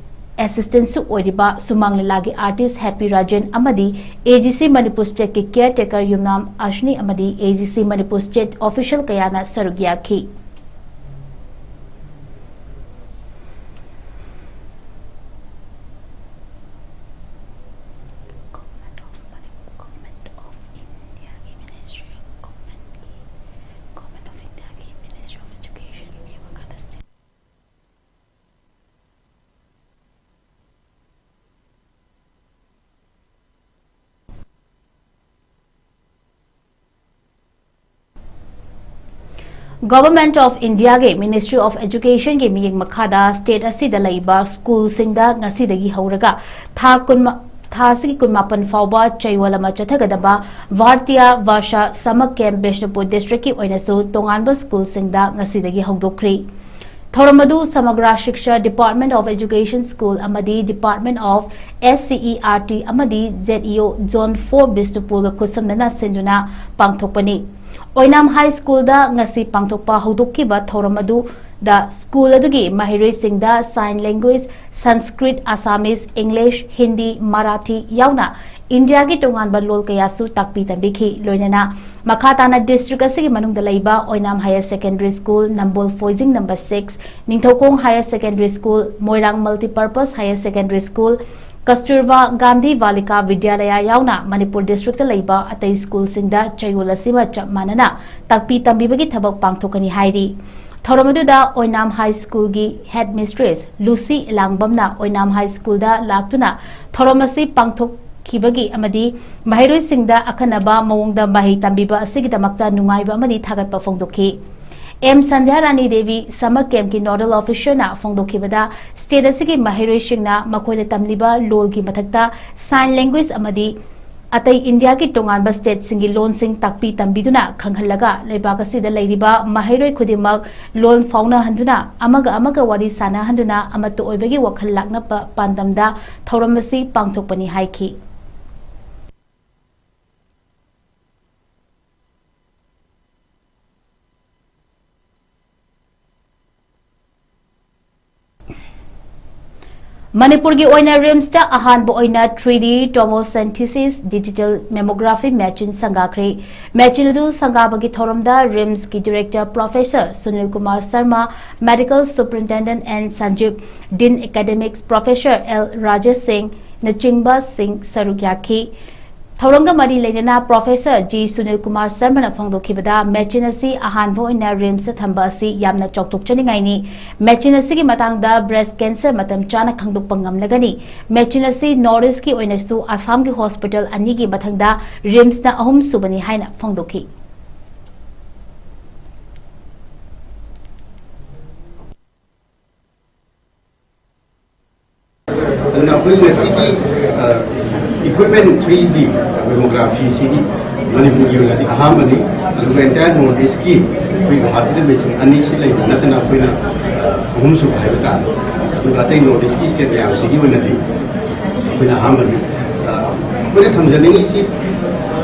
assistant ꯁꯨ ꯑꯣꯏꯔꯤꯕ ꯁꯨꯃꯥꯡ ꯂꯤꯂꯥꯒꯤ artist Happy Rajan ꯑꯃꯗꯤ A G C Manipur State ꯀꯤ caretaker ꯌꯨꯝꯅꯥꯝ ꯑꯁꯅꯤ ꯑꯃꯗꯤ A G C Manipur State official ꯀꯌꯥꯅ ꯁꯔꯨꯛ ꯌꯥꯈꯤ꯫ Government of Manipur, Government of India ꯒꯤ Ministry of Government of India ꯒꯤ Ministry of Education ꯒꯤ ꯃꯤꯠꯌꯦꯡ ꯃꯈꯥꯗ state ꯑꯁꯤꯗ ꯂꯩꯕ school ꯁꯤꯡꯗ ꯉꯁꯤꯗꯒꯤ ꯍꯧꯔꯒ ꯊꯥ ꯀꯨꯟ, ꯊꯥ ꯑꯁꯤꯒꯤ ꯀꯨꯟꯃꯥꯄꯟ ꯐꯥꯎꯕ ꯆꯌꯣꯜ ꯑꯃ ꯆꯠꯊꯒꯗꯕ Bharatiya Varsha Summer Camp Bishnupur district ꯀꯤ ꯑꯣꯏꯅꯁꯨ ꯇꯣꯉꯥꯟꯕ school ꯁꯤꯡꯗ ꯉꯁꯤꯗꯒꯤ ꯍꯧꯗꯣꯛꯈ꯭ꯔꯤ꯫ ꯊꯧꯔꯝ ꯑꯗꯨ ꯁꯃꯒ꯭ꯔꯥ ꯁꯤꯛꯁꯥ Department of Education School ꯑꯃꯗꯤ Department of S C E R T ꯑꯃꯗꯤ Z E O Zone four ꯕꯤꯁꯅꯨꯄꯨꯔꯒ ꯈꯨꯠꯁꯝꯅꯅ ꯁꯤꯟꯗꯨꯅ ꯄꯥꯡꯊꯣꯛꯄꯅꯤ꯫ ꯑꯣꯏꯅꯥꯝ High School ꯗ ꯉꯁꯤ ꯄꯥꯡꯊꯣꯛꯄ ꯍꯧꯗꯣꯛꯈꯤꯕ ꯊꯧꯔꯝ ꯑꯗꯨꯗ school ꯑꯗꯨꯒꯤ ꯃꯍꯩꯔꯣꯏꯁꯤꯡꯗ sign language, Sanskrit, Assamese, English, Hindi, Marathi ꯌꯥꯎꯅ ꯏꯟꯗꯤꯌꯥꯒꯤ ꯇꯣꯉꯥꯟꯕ ꯂꯣꯜ ꯀꯌꯥꯁꯨ ꯇꯥꯛꯄꯤ ꯇꯝꯕꯤꯈꯤ꯫ ꯂꯣꯏꯅꯅ ꯃꯈꯥ ꯇꯥꯅ district ꯑꯁꯤꯒꯤ ꯃꯅꯨꯡꯗ ꯂꯩꯕ ꯑꯣꯏꯅꯥꯝ Higher Secondary School, ꯅꯝꯕꯣꯜ ꯐꯣꯏꯖꯤꯡ number six, Ningthoukhong Higher Secondary School, ꯃꯣꯏꯔꯥꯡ Multipurpose Higher Secondary School, ꯀꯁꯇꯨꯔꯕꯥ Gandhi ꯕꯥꯂꯤꯀꯥ ꯕꯤꯗ꯭ꯌꯥꯂꯌꯥ ꯌꯥꯎꯅ ꯃꯅꯤꯄꯨꯔ district ꯇ ꯂꯩꯕ ꯑꯇꯩ school ꯁꯤꯡꯗ ꯆꯌꯣꯜ ꯑꯁꯤꯃ ꯆꯞ ꯃꯥꯟꯅꯅ ꯇꯥꯛꯄꯤ ꯇꯝꯕꯤꯕꯒꯤ ꯊꯕꯛ ꯄꯥꯡꯊꯣꯛꯀꯅꯤ ꯍꯥꯏꯔꯤ꯫ ꯊꯧꯔꯝ ꯑꯗꯨꯗ ꯑꯣꯏꯅꯥꯝ High School ꯒꯤ Headmistress ꯂꯨꯁꯤ ꯏꯂꯥꯡꯕꯝꯅ ꯑꯣꯏꯅꯥꯝ High School ꯗ ꯂꯥꯛꯇꯨꯅ ꯊꯧꯔꯝ ꯑꯁꯤ ꯄꯥꯡꯊꯣꯛꯈꯤꯕꯒꯤ ꯑꯃꯗꯤ ꯃꯍꯩꯔꯣꯏꯁꯤꯡꯗ ꯑꯈꯟꯅꯕ ꯃꯑꯣꯡꯗ ꯃꯍꯩ ꯇꯝꯕꯤꯕ ꯑꯁꯤꯒꯤꯗꯃꯛꯇ ꯅꯨꯡꯉꯥꯏꯕ ꯑꯃꯗꯤ ꯊꯥꯒꯠꯄ ꯐꯣꯡꯗꯣꯛꯈꯤ꯫ ꯑꯦꯝ ꯁꯟꯙ꯭ꯌꯥ ꯔꯥꯅꯤ ꯗꯦꯕꯤ Summer Camp ꯀꯤ Nodal Officer ꯅ ꯐꯣꯡꯗꯣꯛꯈꯤꯕꯗ, state ꯑꯁꯤꯒꯤ ꯃꯍꯩꯔꯣꯏꯁꯤꯡꯅ ꯃꯈꯣꯏꯅ ꯇꯝꯂꯤꯕ ꯂꯣꯜꯒꯤ ꯃꯊꯛꯇ sign language ꯑꯃꯗꯤ ꯑꯇꯩ ꯏꯟꯗꯤꯌꯥꯒꯤ ꯇꯣꯉꯥꯟꯕ state ꯁꯤꯡꯒꯤ ꯂꯣꯟꯁꯤꯡ ꯇꯥꯛꯄꯤ ꯇꯝꯕꯤꯗꯨꯅ ꯈꯪꯍꯜꯂꯒ ꯂꯩꯕꯥꯛ ꯑꯁꯤꯗ ꯂꯩꯔꯤꯕ ꯃꯍꯩꯔꯣꯏ ꯈꯨꯗꯤꯡꯃꯛ ꯂꯣꯟ ꯐꯥꯎꯅꯍꯟꯗꯨꯅ ꯑꯃꯒ ꯑꯃꯒ ꯋꯥꯔꯤ ꯁꯥꯅꯍꯟꯗꯨꯅ ꯑꯃꯠꯇ ꯑꯣꯏꯕꯒꯤ ꯋꯥꯈꯜ ꯂꯥꯛꯅꯕ ꯄꯥꯟꯗꯝꯗ ꯊꯧꯔꯝ ꯑꯁꯤ ꯄꯥꯡꯊꯣꯛꯄꯅꯤ ꯍꯥꯏꯈꯤ꯫ ꯃꯅꯤꯄꯨꯔꯒꯤ ꯑꯣꯏꯅ RIMS ꯇ ꯑꯍꯥꯟꯕ ꯑꯣꯏꯅ three D tomosynthesis digital mammography machine ꯁꯪꯒꯥꯈ꯭ꯔꯦ꯫ Machine ꯑꯗꯨ ꯁꯪꯒꯥꯕꯒꯤ ꯊꯧꯔꯝꯗ RIMS ꯀꯤ Director Professor Sunil Kumar Sharma, Medical Superintendent N Sanjeep, Dean Academics Professor L Rajesh Singh ꯅꯆꯤꯡꯕꯁꯤꯡ ꯁꯔꯨꯛ ꯌꯥꯈꯤ꯫ ꯊꯧꯔꯝꯒ ꯃꯔꯤ ꯂꯩꯅꯅ Professor ꯖꯤ ꯁꯨꯅꯤꯜ ꯀꯨꯃꯥꯔ ꯁꯔꯃꯅ ꯐꯣꯡꯗꯣꯛꯈꯤꯕꯗ, machine ꯑꯁꯤ ꯑꯍꯥꯟꯕ ꯑꯣꯏꯅ RIMS ꯇ ꯊꯝꯕ ꯑꯁꯤ ꯌꯥꯝꯅ ꯆꯥꯎꯊꯣꯛꯆꯅꯤꯡꯉꯥꯏꯅꯤ꯫ Machine ꯑꯁꯤꯒꯤ ꯃꯇꯥꯡꯗ breast cancer ꯃꯇꯝ ꯆꯥꯅ ꯈꯪꯗꯣꯛꯄ ꯉꯝꯂꯒꯅꯤ꯫ Machine ꯑꯁꯤ North East ꯀꯤ ꯑꯣꯏꯅꯁꯨ ꯑꯁꯥꯝꯒꯤ hospital ꯑꯅꯤꯒꯤ ꯃꯊꯪꯗ RIMS ꯅ ꯑꯍꯨꯝ ꯁꯨꯕꯅꯤ ꯍꯥꯏꯅ ꯐꯣꯡꯗꯣꯛꯈꯤ꯫ ꯑꯗꯨꯅ ꯑꯩꯈꯣꯏ ꯉꯁꯤꯒꯤ equipment three D mammography ꯁꯤꯗꯤ ꯃꯅꯤꯄꯨꯔꯒꯤ ꯑꯣꯏꯅꯗꯤ ꯑꯍꯥꯟꯕꯅꯤ꯫ ꯑꯗꯨꯒ entire North East ꯀꯤ ꯑꯩꯈꯣꯏ ꯒꯨꯋꯥꯍꯥꯇꯤꯗ ꯃꯦꯁꯤꯟ ꯑꯅꯤ ꯁꯤ ꯂꯩꯕ ꯅꯠꯇꯅ ꯑꯩꯈꯣꯏꯅ ꯑꯍꯨꯝꯁꯨꯕ ꯍꯥꯏꯕ ꯇꯥꯔꯦ꯫ ꯑꯗꯨꯒ ꯑꯇꯩ North East ꯀꯤ state ꯃꯌꯥꯝꯁꯤꯒꯤ ꯑꯣꯏꯅꯗꯤ ꯑꯩꯈꯣꯏꯅ ꯑꯍꯥꯟꯕꯅꯤ꯫ ꯑꯩꯈꯣꯏꯅ ꯊꯝꯖꯅꯤꯡꯉꯤꯁꯤ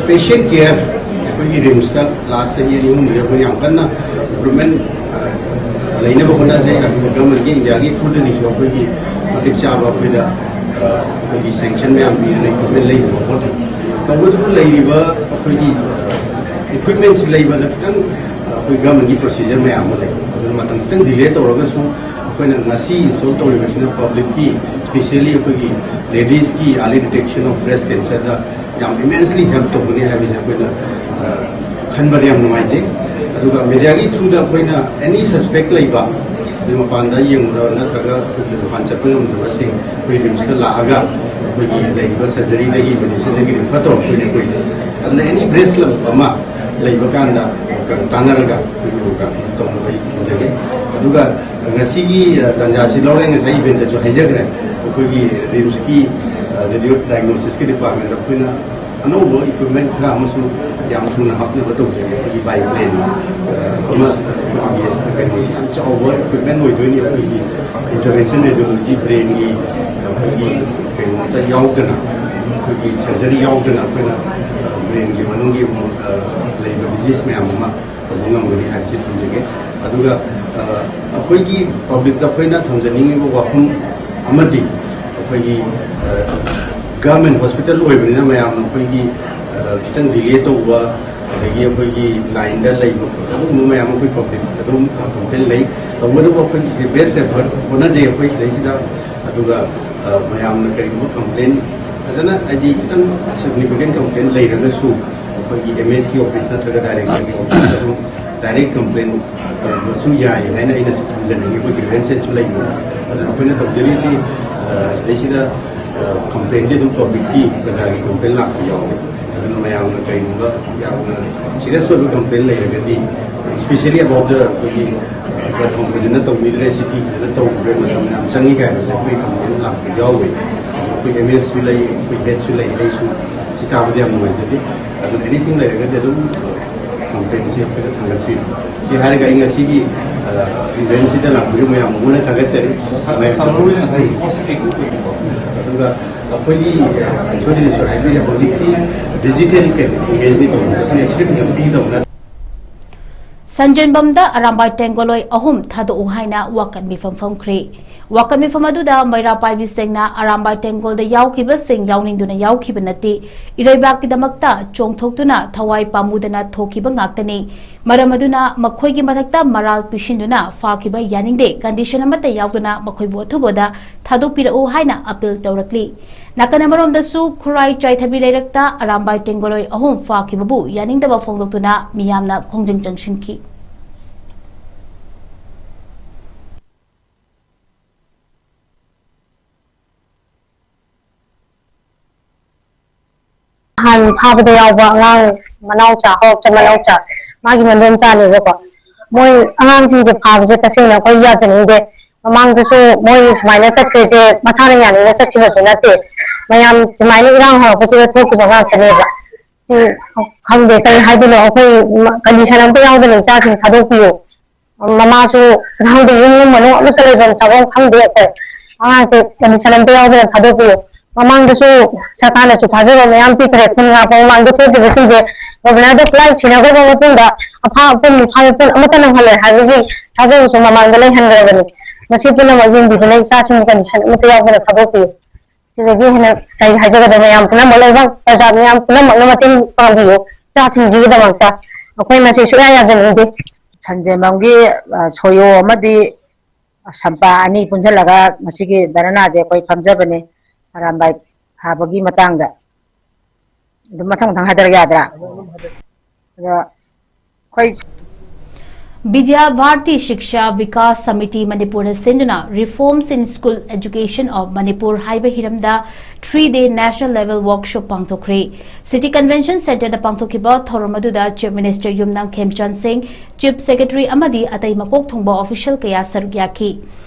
patient care ꯑꯩꯈꯣꯏꯒꯤ RIMS ꯇ last ꯆꯍꯤ ꯑꯅꯤ ꯑꯍꯨꯝꯗꯒꯤ ꯑꯩꯈꯣꯏ ꯌꯥꯝ ꯀꯟꯅ improvement ꯂꯩꯅꯕ ꯍꯣꯠꯅꯖꯩ꯫ ꯑꯗꯨꯒ government ꯀꯤ India ꯒꯤ through ꯗꯒꯤꯁꯨ ꯑꯩꯈꯣꯏꯒꯤ ꯃꯇꯤꯛ ꯆꯥꯕ ꯑꯩꯈꯣꯏꯗ ꯑꯩꯈꯣꯏꯒꯤ sanction ꯃꯌꯥꯝ ꯄꯤꯗꯅ equipment ꯂꯩꯕ ꯈꯣꯠꯄ ꯇꯧꯕꯇꯕꯨ ꯂꯩꯔꯤꯕ ꯑꯩꯈꯣꯏꯒꯤ equipment ꯁꯤ ꯂꯩꯕꯗ ꯈꯤꯇꯪ ꯑꯩꯈꯣꯏ government ꯀꯤ procedure ꯃꯌꯥꯝ ꯑꯃ ꯂꯩ꯫ ꯑꯗꯨꯅ ꯃꯇꯝ ꯈꯤꯇꯪ delay ꯇꯧꯔꯒꯁꯨ ꯑꯩꯈꯣꯏꯅ ꯉꯁꯤ install ꯇꯧꯔꯤꯕꯁꯤꯅ public ꯀꯤ, specially ꯑꯩꯈꯣꯏꯒꯤ ladies ꯀꯤ early detection of breast cancer ꯗ ꯌꯥꯝ immensely help ꯇꯧꯒꯅꯤ ꯍꯥꯏꯕꯁꯦ ꯑꯩꯈꯣꯏꯅ ꯈꯟꯕꯗ ꯌꯥꯝ ꯅꯨꯡꯉꯥꯏꯖꯩ꯫ ꯑꯗꯨꯒ media ꯒꯤ through ꯗ ꯑꯩꯈꯣꯏꯅ any suspect ꯂꯩꯕ, ꯑꯗꯩ ꯃꯄꯥꯟꯗ ꯌꯦꯡꯕꯗ ꯅꯠꯇ꯭ꯔꯒ ꯑꯩꯈꯣꯏꯒꯤ ꯃꯄꯥꯟ ꯆꯠꯄ ꯉꯝꯗꯕꯁꯤꯡ ꯑꯩꯈꯣꯏ RIMS ꯇ ꯂꯥꯛꯑꯒ ꯑꯩꯈꯣꯏꯒꯤ ꯂꯩꯔꯤꯕ surgery ꯗꯒꯤ, medicine ꯗꯒꯤ refer ꯇꯧꯔꯛꯇꯣꯏꯅꯦ ꯑꯩꯈꯣꯏꯁꯦ꯫ ꯑꯗꯨꯅ any breast lump ꯑꯃ ꯂꯩꯕ ꯀꯥꯟꯗ ꯇꯥꯟꯅꯔꯒ ꯑꯩꯈꯣꯏ mammography ꯇꯧꯅꯕ ꯑꯩ ꯊꯝꯖꯒꯦ꯫ ꯑꯗꯨꯒ ꯉꯁꯤꯒꯤ ꯇꯥꯟꯖꯥꯁꯤ ꯂꯧꯔꯦ, ꯉꯁꯥꯏ event ꯇꯁꯨ ꯍꯥꯏꯖꯈ꯭ꯔꯦ, ꯑꯩꯈꯣꯏꯒꯤ RIMS ꯀꯤ radio diagnosis ꯀꯤ department ꯇ ꯑꯩꯈꯣꯏꯅ ꯑꯅꯧꯕ equipment ꯈꯔ ꯑꯃꯁꯨ ꯌꯥꯝ ꯊꯨꯅ ꯍꯥꯞꯅꯕ ꯇꯧꯖꯒꯦ꯫ ꯑꯩꯈꯣꯏꯒꯤ biplane ꯑꯃ, ꯑꯩꯈꯣꯏꯒꯤ ꯀꯩꯅꯣꯁꯤ ꯌꯥꯝ ꯆꯥꯎꯕ equipment ꯑꯣꯏꯗꯣꯏꯅꯤ꯫ ꯑꯩꯈꯣꯏꯒꯤ intervention radiology brain ꯒꯤ, ꯑꯩꯈꯣꯏꯒꯤ ꯀꯩꯅꯣꯝꯇ ꯌꯥꯎꯗꯅ, ꯑꯩꯈꯣꯏꯒꯤ surgery ꯌꯥꯎꯗꯅ ꯑꯩꯈꯣꯏꯅ brain ꯒꯤ ꯃꯅꯨꯡꯒꯤ ꯂꯩꯔꯤꯕ disease ꯃꯌꯥꯝ ꯑꯃ ꯇꯧꯕ ꯉꯝꯒꯅꯤ ꯍꯥꯏꯕꯁꯤ ꯊꯝꯖꯒꯦ꯫ ꯑꯗꯨꯒ ꯑꯩꯈꯣꯏꯒꯤ public ꯇ ꯑꯩꯈꯣꯏꯅ ꯊꯝꯖꯅꯤꯡꯉꯤꯕ ꯋꯥꯐꯝ ꯑꯃꯗꯤ ꯑꯩꯈꯣꯏꯒꯤ government hospital ꯑꯣꯏꯕꯅꯤꯅ ꯃꯌꯥꯝꯅ ꯑꯩꯈꯣꯏꯒꯤ ꯈꯤꯇꯪ delay ꯇꯧꯕ, ꯑꯗꯒꯤ ꯑꯩꯈꯣꯏꯒꯤ line ꯗ ꯂꯩꯕ ꯈꯣꯠꯄ ꯑꯗꯨꯒꯨꯝꯕ ꯃꯌꯥꯝ ꯑꯩꯈꯣꯏ public ꯑꯗꯨꯝ complain ꯂꯩ꯫ ꯇꯧꯕꯇꯕꯨ ꯑꯩꯈꯣꯏꯒꯤꯁꯦ best effort ꯍꯣꯠꯅꯖꯩ ꯑꯩꯈꯣꯏ ꯁꯤꯗꯩꯁꯤꯗ꯫ ꯑꯗꯨꯒ ꯃꯌꯥꯝꯅ ꯀꯔꯤꯒꯨꯝꯕ complain ꯐꯖꯅ, ꯍꯥꯏꯗꯤ ꯈꯤꯇꯪ significant complain ꯂꯩꯔꯒꯁꯨ ꯑꯩꯈꯣꯏꯒꯤ M H ꯀꯤ office ꯅꯠꯇ꯭ꯔꯒ director ꯀꯤ office ꯇ ꯑꯗꯨꯝ direct complain ꯇꯧꯕꯁꯨ ꯌꯥꯏ ꯍꯥꯏꯅ ꯑꯩꯅꯁꯨ ꯊꯝꯖꯅꯤꯡꯉꯤ꯫ ꯑꯩꯈꯣꯏ grievances ꯁꯨ ꯂꯩꯕꯅ꯫ ꯑꯗꯨꯅ ꯑꯩꯈꯣꯏꯅ ꯇꯧꯖꯔꯤꯁꯤ ꯁꯤꯗꯩꯁꯤꯗ complain ꯗꯤ ꯑꯗꯨꯝ public ꯀꯤ, ꯄ꯭ꯔꯖꯥꯒꯤ complain ꯂꯥꯛꯄ ꯌꯥꯎꯋꯤ꯫ ꯑꯗꯨꯅ ꯃꯌꯥꯝꯅ ꯀꯔꯤꯒꯨꯝꯕ ꯌꯥꯝꯅ serious ꯑꯣꯏꯕ complain ꯂꯩꯔꯒꯗꯤ, especially about the ꯑꯩꯈꯣꯏꯒꯤ ꯄ꯭ꯂꯦꯠꯐꯣꯝ ꯐꯖꯅ ꯇꯧꯕꯤꯗ꯭ꯔꯦ, ꯁꯤꯇꯤ ꯐꯖꯅ ꯇꯧꯗ꯭ꯔꯦ, ꯃꯇꯝ ꯌꯥꯝ ꯆꯪꯉꯤ ꯀꯥꯏꯅꯁꯨ ꯑꯩꯈꯣꯏ ꯀꯝꯄ꯭ꯂꯦꯟ ꯂꯥꯛꯄ ꯌꯥꯎꯋꯦ꯫ ꯑꯩꯈꯣꯏ ꯑꯦꯝ ꯑꯦꯁꯁꯨ ꯂꯩ, ꯑꯩꯈꯣꯏ ꯍꯦꯗꯁꯨ ꯂꯩ, ꯑꯩꯁꯨ ꯁꯤ ꯇꯥꯕꯗ ꯌꯥꯝ ꯅꯨꯡꯉꯥꯏꯖꯗꯦ꯫ ꯑꯗꯨꯅ ꯑꯦꯅꯤꯊꯤꯡ ꯂꯩꯔꯒꯗꯤ ꯑꯗꯨꯝ ꯀꯝꯄ꯭ꯂꯦꯟꯁꯦ ꯑꯩꯈꯣꯏꯗ ꯊꯥꯡꯒꯠꯄꯤꯌꯨ꯫ ꯁꯤ ꯍꯥꯏꯔꯒ ꯑꯩ ꯉꯁꯤꯒꯤ ꯏꯚꯦꯟꯁꯤꯗ ꯂꯥꯛꯄꯤꯔꯤꯕ ꯃꯌꯥꯝ ꯃꯉꯣꯟꯗ ꯊꯥꯒꯠꯆꯔꯤ꯫ ꯑꯗꯨꯒ ꯑꯩꯈꯣꯏꯒꯤ ꯑꯩꯈꯣꯏꯗꯅꯁꯨ ꯍꯥꯏꯕꯤꯔꯦ, ꯍꯧꯖꯤꯛꯇꯤ ꯗꯤꯖꯤꯇꯦꯜ ꯀꯩꯅꯣ ꯏꯃꯦꯖꯅꯤ ꯇꯧꯕ, ꯑꯩꯈꯣꯏꯅ ꯑꯦꯛꯁꯤꯗꯦꯟ ꯌꯥꯝ ꯄꯤꯗꯧꯅ꯫ ꯁꯟꯖꯦꯟꯕꯝꯗ ꯑꯔꯥꯝꯕꯥꯏ ꯇꯦꯡꯒꯣꯂꯣꯏ ꯑꯍꯨꯝ ꯊꯥꯗꯣꯛꯎ ꯍꯥꯏꯅ ꯋꯥꯀꯠ ꯃꯤꯐꯝ ꯐꯝꯈ꯭ꯔꯤ꯫ ꯋꯥꯀꯠ ꯃꯤꯐꯝ ꯑꯗꯨꯗ ꯃꯩꯔꯥ ꯄꯥꯏꯕꯤꯁꯤꯡꯅ ꯑꯔꯥꯝꯕꯥꯏ ꯇꯦꯡꯒꯣꯜꯗ ꯌꯥꯎꯈꯤꯕꯁꯤꯡ ꯌꯥꯎꯅꯤꯡꯗꯨꯅ ꯌꯥꯎꯈꯤꯕ ꯅꯠꯇꯦ, ꯏꯔꯩꯕꯥꯛꯀꯤꯗꯃꯛꯇ ꯆꯣꯡꯊꯣꯛꯇꯨꯅ ꯊꯋꯥꯏ ꯄꯥꯝꯃꯨꯗꯅ ꯊꯣꯛꯈꯤꯕ ꯉꯥꯛꯇꯅꯤ꯫ ꯃꯔꯝ ꯑꯗꯨꯅ ꯃꯈꯣꯏꯒꯤ ꯃꯊꯛꯇ ꯃꯔꯥꯜ ꯄꯤꯁꯤꯟꯗꯨꯅ ꯐꯥꯈꯤꯕ ꯌꯥꯅꯤꯡꯗꯦ, ꯀꯟꯗꯤꯁꯟ ꯑꯃꯠꯇ ꯌꯥꯎꯗꯅ ꯃꯈꯣꯏꯕꯨ ꯑꯊꯨꯕꯗ ꯊꯥꯗꯣꯛꯄꯤꯔꯛꯎ ꯍꯥꯏꯅ ꯑꯄꯤꯜ ꯇꯧꯔꯛꯂꯤ꯫ ꯅꯥꯀꯟ ꯑꯃꯔꯣꯝꯗꯁꯨ ꯈꯨꯔꯥꯏ ꯆꯥꯏꯊꯕꯤ ꯂꯩꯔꯛꯇ ꯑꯔꯥꯝꯕꯥꯏ ꯇꯦꯡꯒꯣꯂꯣꯏ ꯑꯍꯨꯝ ꯐꯥꯈꯤꯕꯕꯨ ꯌꯥꯅꯤꯡꯗꯕ ꯐꯣꯡꯗꯣꯛꯇꯨꯅ ꯃꯤꯌꯥꯝꯅ ꯈꯣꯡꯖꯪ ꯆꯪꯁꯤꯟꯈꯤ꯫ ꯅꯍꯥꯟ ꯐꯥꯕꯗ ꯌꯥꯎꯕ ꯑꯉꯥꯡ ꯃꯅꯥꯎꯆꯥ, ꯍꯧꯔꯛꯆ ꯃꯅꯥꯎꯆꯥ, ꯃꯥꯒꯤ ꯃꯗꯣꯝꯆꯥꯅꯦꯕꯀꯣ꯫ ꯃꯣꯏ ꯑꯉꯥꯡꯁꯤꯡꯁꯦ ꯐꯥꯕꯁꯦ ꯇꯁꯦꯡꯅ ꯑꯩꯈꯣꯏ ꯌꯥꯖꯅꯤꯡꯗꯦ꯫ ꯃꯃꯥꯡꯗꯁꯨ ꯃꯣꯏ ꯁꯨꯃꯥꯏꯅ ꯆꯠꯈ꯭ꯔꯤꯁꯦ ꯃꯁꯥꯅ ꯌꯥꯅꯤꯡꯅ ꯆꯠꯈꯤꯕꯁꯨ ꯅꯠꯇꯦ꯫ ꯃꯌꯥꯝ ꯁꯨꯃꯥꯏꯅ ꯏꯔꯥꯡ ꯍꯧꯔꯛꯄꯁꯤꯗ ꯊꯣꯛꯈꯤꯕ ꯉꯥꯛꯇꯅꯦꯕ꯫ ꯁꯤ ꯈꯪꯗꯦ ꯀꯩ ꯍꯥꯏꯗꯣꯏꯅꯣ, ꯑꯩꯈꯣꯏ ꯀꯟꯗꯤꯁꯟ ꯑꯝꯇ ꯌꯥꯎꯗꯅ ꯏꯆꯥꯁꯤꯡ ꯊꯥꯗꯣꯛꯄꯤꯌꯨ꯫ ꯃꯃꯥꯁꯨ ꯈꯪꯗꯦ, ꯌꯨꯝ ꯃꯅꯨꯡ ꯑꯃꯠꯇ ꯂꯩꯐꯝ ꯆꯥꯐꯝ ꯈꯪꯗꯦ꯫ ꯑꯩꯈꯣꯏ ꯑꯉꯥꯡꯁꯦ ꯀꯟꯗꯤꯁꯟ ꯑꯝꯇ ꯌꯥꯎꯗꯅ ꯊꯥꯗꯣꯛꯄꯤꯌꯨ꯫ ꯃꯃꯥꯡꯗꯁꯨ ꯁꯔꯀꯥꯔꯅꯁꯨ ꯊꯥꯖꯕ ꯃꯌꯥꯝ ꯄꯤꯈ꯭ꯔꯦ꯫ ꯈꯨꯟ ꯉꯥꯛꯄ ꯃꯃꯥꯡꯗ ꯊꯣꯛꯈꯤꯕꯁꯤꯡꯁꯦ ꯒꯣꯕꯔꯅꯔꯗ ꯈꯨꯠꯂꯥꯏ ꯁꯤꯟꯅꯈ꯭ꯔꯕ ꯃꯇꯨꯡꯗ ꯑꯐꯥ ꯑꯄꯨꯟ ꯃꯤꯐꯥ ꯃꯄꯨꯟ ꯑꯃꯠꯇ ꯅꯪꯍꯜꯂꯣꯏ ꯍꯥꯏꯕꯒꯤ ꯊꯥꯖꯕꯁꯨ ꯃꯃꯥꯡꯗ ꯂꯩꯍꯟꯈ꯭ꯔꯕꯅꯤ꯫ ꯃꯁꯤ ꯄꯨꯝꯅꯃꯛ ꯌꯦꯡꯕꯤꯗꯨꯅ ꯏꯆꯥꯁꯤꯡꯕꯨ ꯀꯟꯗꯤꯁꯟ ꯑꯃꯠꯇ ꯌꯥꯎꯗꯅ ꯊꯥꯗꯣꯛꯄꯤꯌꯨ꯫ ꯁꯤꯗꯒꯤ ꯍꯦꯟꯅ ꯀꯔꯤ ꯍꯥꯏꯖꯒꯗꯕ? ꯃꯌꯥꯝ ꯄꯨꯝꯅꯃꯛ, ꯂꯩꯕꯥꯛ ꯄ꯭ꯔꯖꯥ ꯃꯌꯥꯝ ꯄꯨꯝꯅꯃꯛꯅ ꯃꯇꯦꯡ ꯄꯥꯡꯕꯤꯌꯨ꯫ ꯏꯆꯥꯁꯤꯡꯁꯤꯒꯤꯗꯃꯛꯇ ꯑꯩꯈꯣꯏ ꯃꯁꯤ ꯁꯨꯡꯌꯥ ꯌꯥꯖꯅꯤꯡꯗꯦ꯫ ꯁꯟꯖꯦꯟꯕꯝꯒꯤ, ꯑ, ꯁꯣꯌꯣ ꯑꯃꯗꯤ ꯁꯝꯄꯥ ꯑꯅꯤ ꯄꯨꯟꯁꯤꯜꯂꯒ ꯉꯁꯤꯒꯤ ꯙꯔꯅꯥꯁꯦ ꯑꯩꯈꯣꯏ ꯐꯝꯖꯕꯅꯤ, ꯑꯔꯥꯝꯕꯥꯏ ꯐꯥꯕꯒꯤ ꯃꯇꯥꯡꯗ꯫ ꯑꯗꯨꯝ ꯃꯊꯪ ꯃꯊꯪ ꯍꯥꯏꯗꯔꯛ ꯌꯥꯗ꯭ꯔꯥ? ꯑꯗꯣ ꯑꯩꯈꯣꯏ ꯕꯤꯗ꯭ꯌꯥ ꯚꯥꯔꯇꯤ ꯁꯤꯛꯁꯥ ꯕꯤꯀꯥꯁ ꯁꯃꯤꯇꯤ ꯃꯅꯤꯄꯨꯔꯅ ꯁꯤꯟꯗꯨꯅ Reforms in School Education of Manipur ꯍꯥꯏꯕ ꯍꯤꯔꯝꯗ three day national level workshop ꯄꯥꯡꯊꯣꯛꯈ꯭ꯔꯦ꯫ City Convention Centreꯗ ꯄꯥꯡꯊꯣꯛꯈꯤꯕ ꯊꯧꯔꯝ ꯑꯗꯨꯗ Chief Minister ꯌꯨꯝꯅꯥꯝ ꯈꯦꯝꯆꯥꯟ ꯁꯤꯡ, Chief Secretary ꯑꯃꯗꯤ ꯑꯇꯩ ꯃꯀꯣꯛ ꯊꯣꯡꯕ official ꯀꯌꯥ ꯁꯔꯨꯛ ꯌꯥꯈꯤ꯫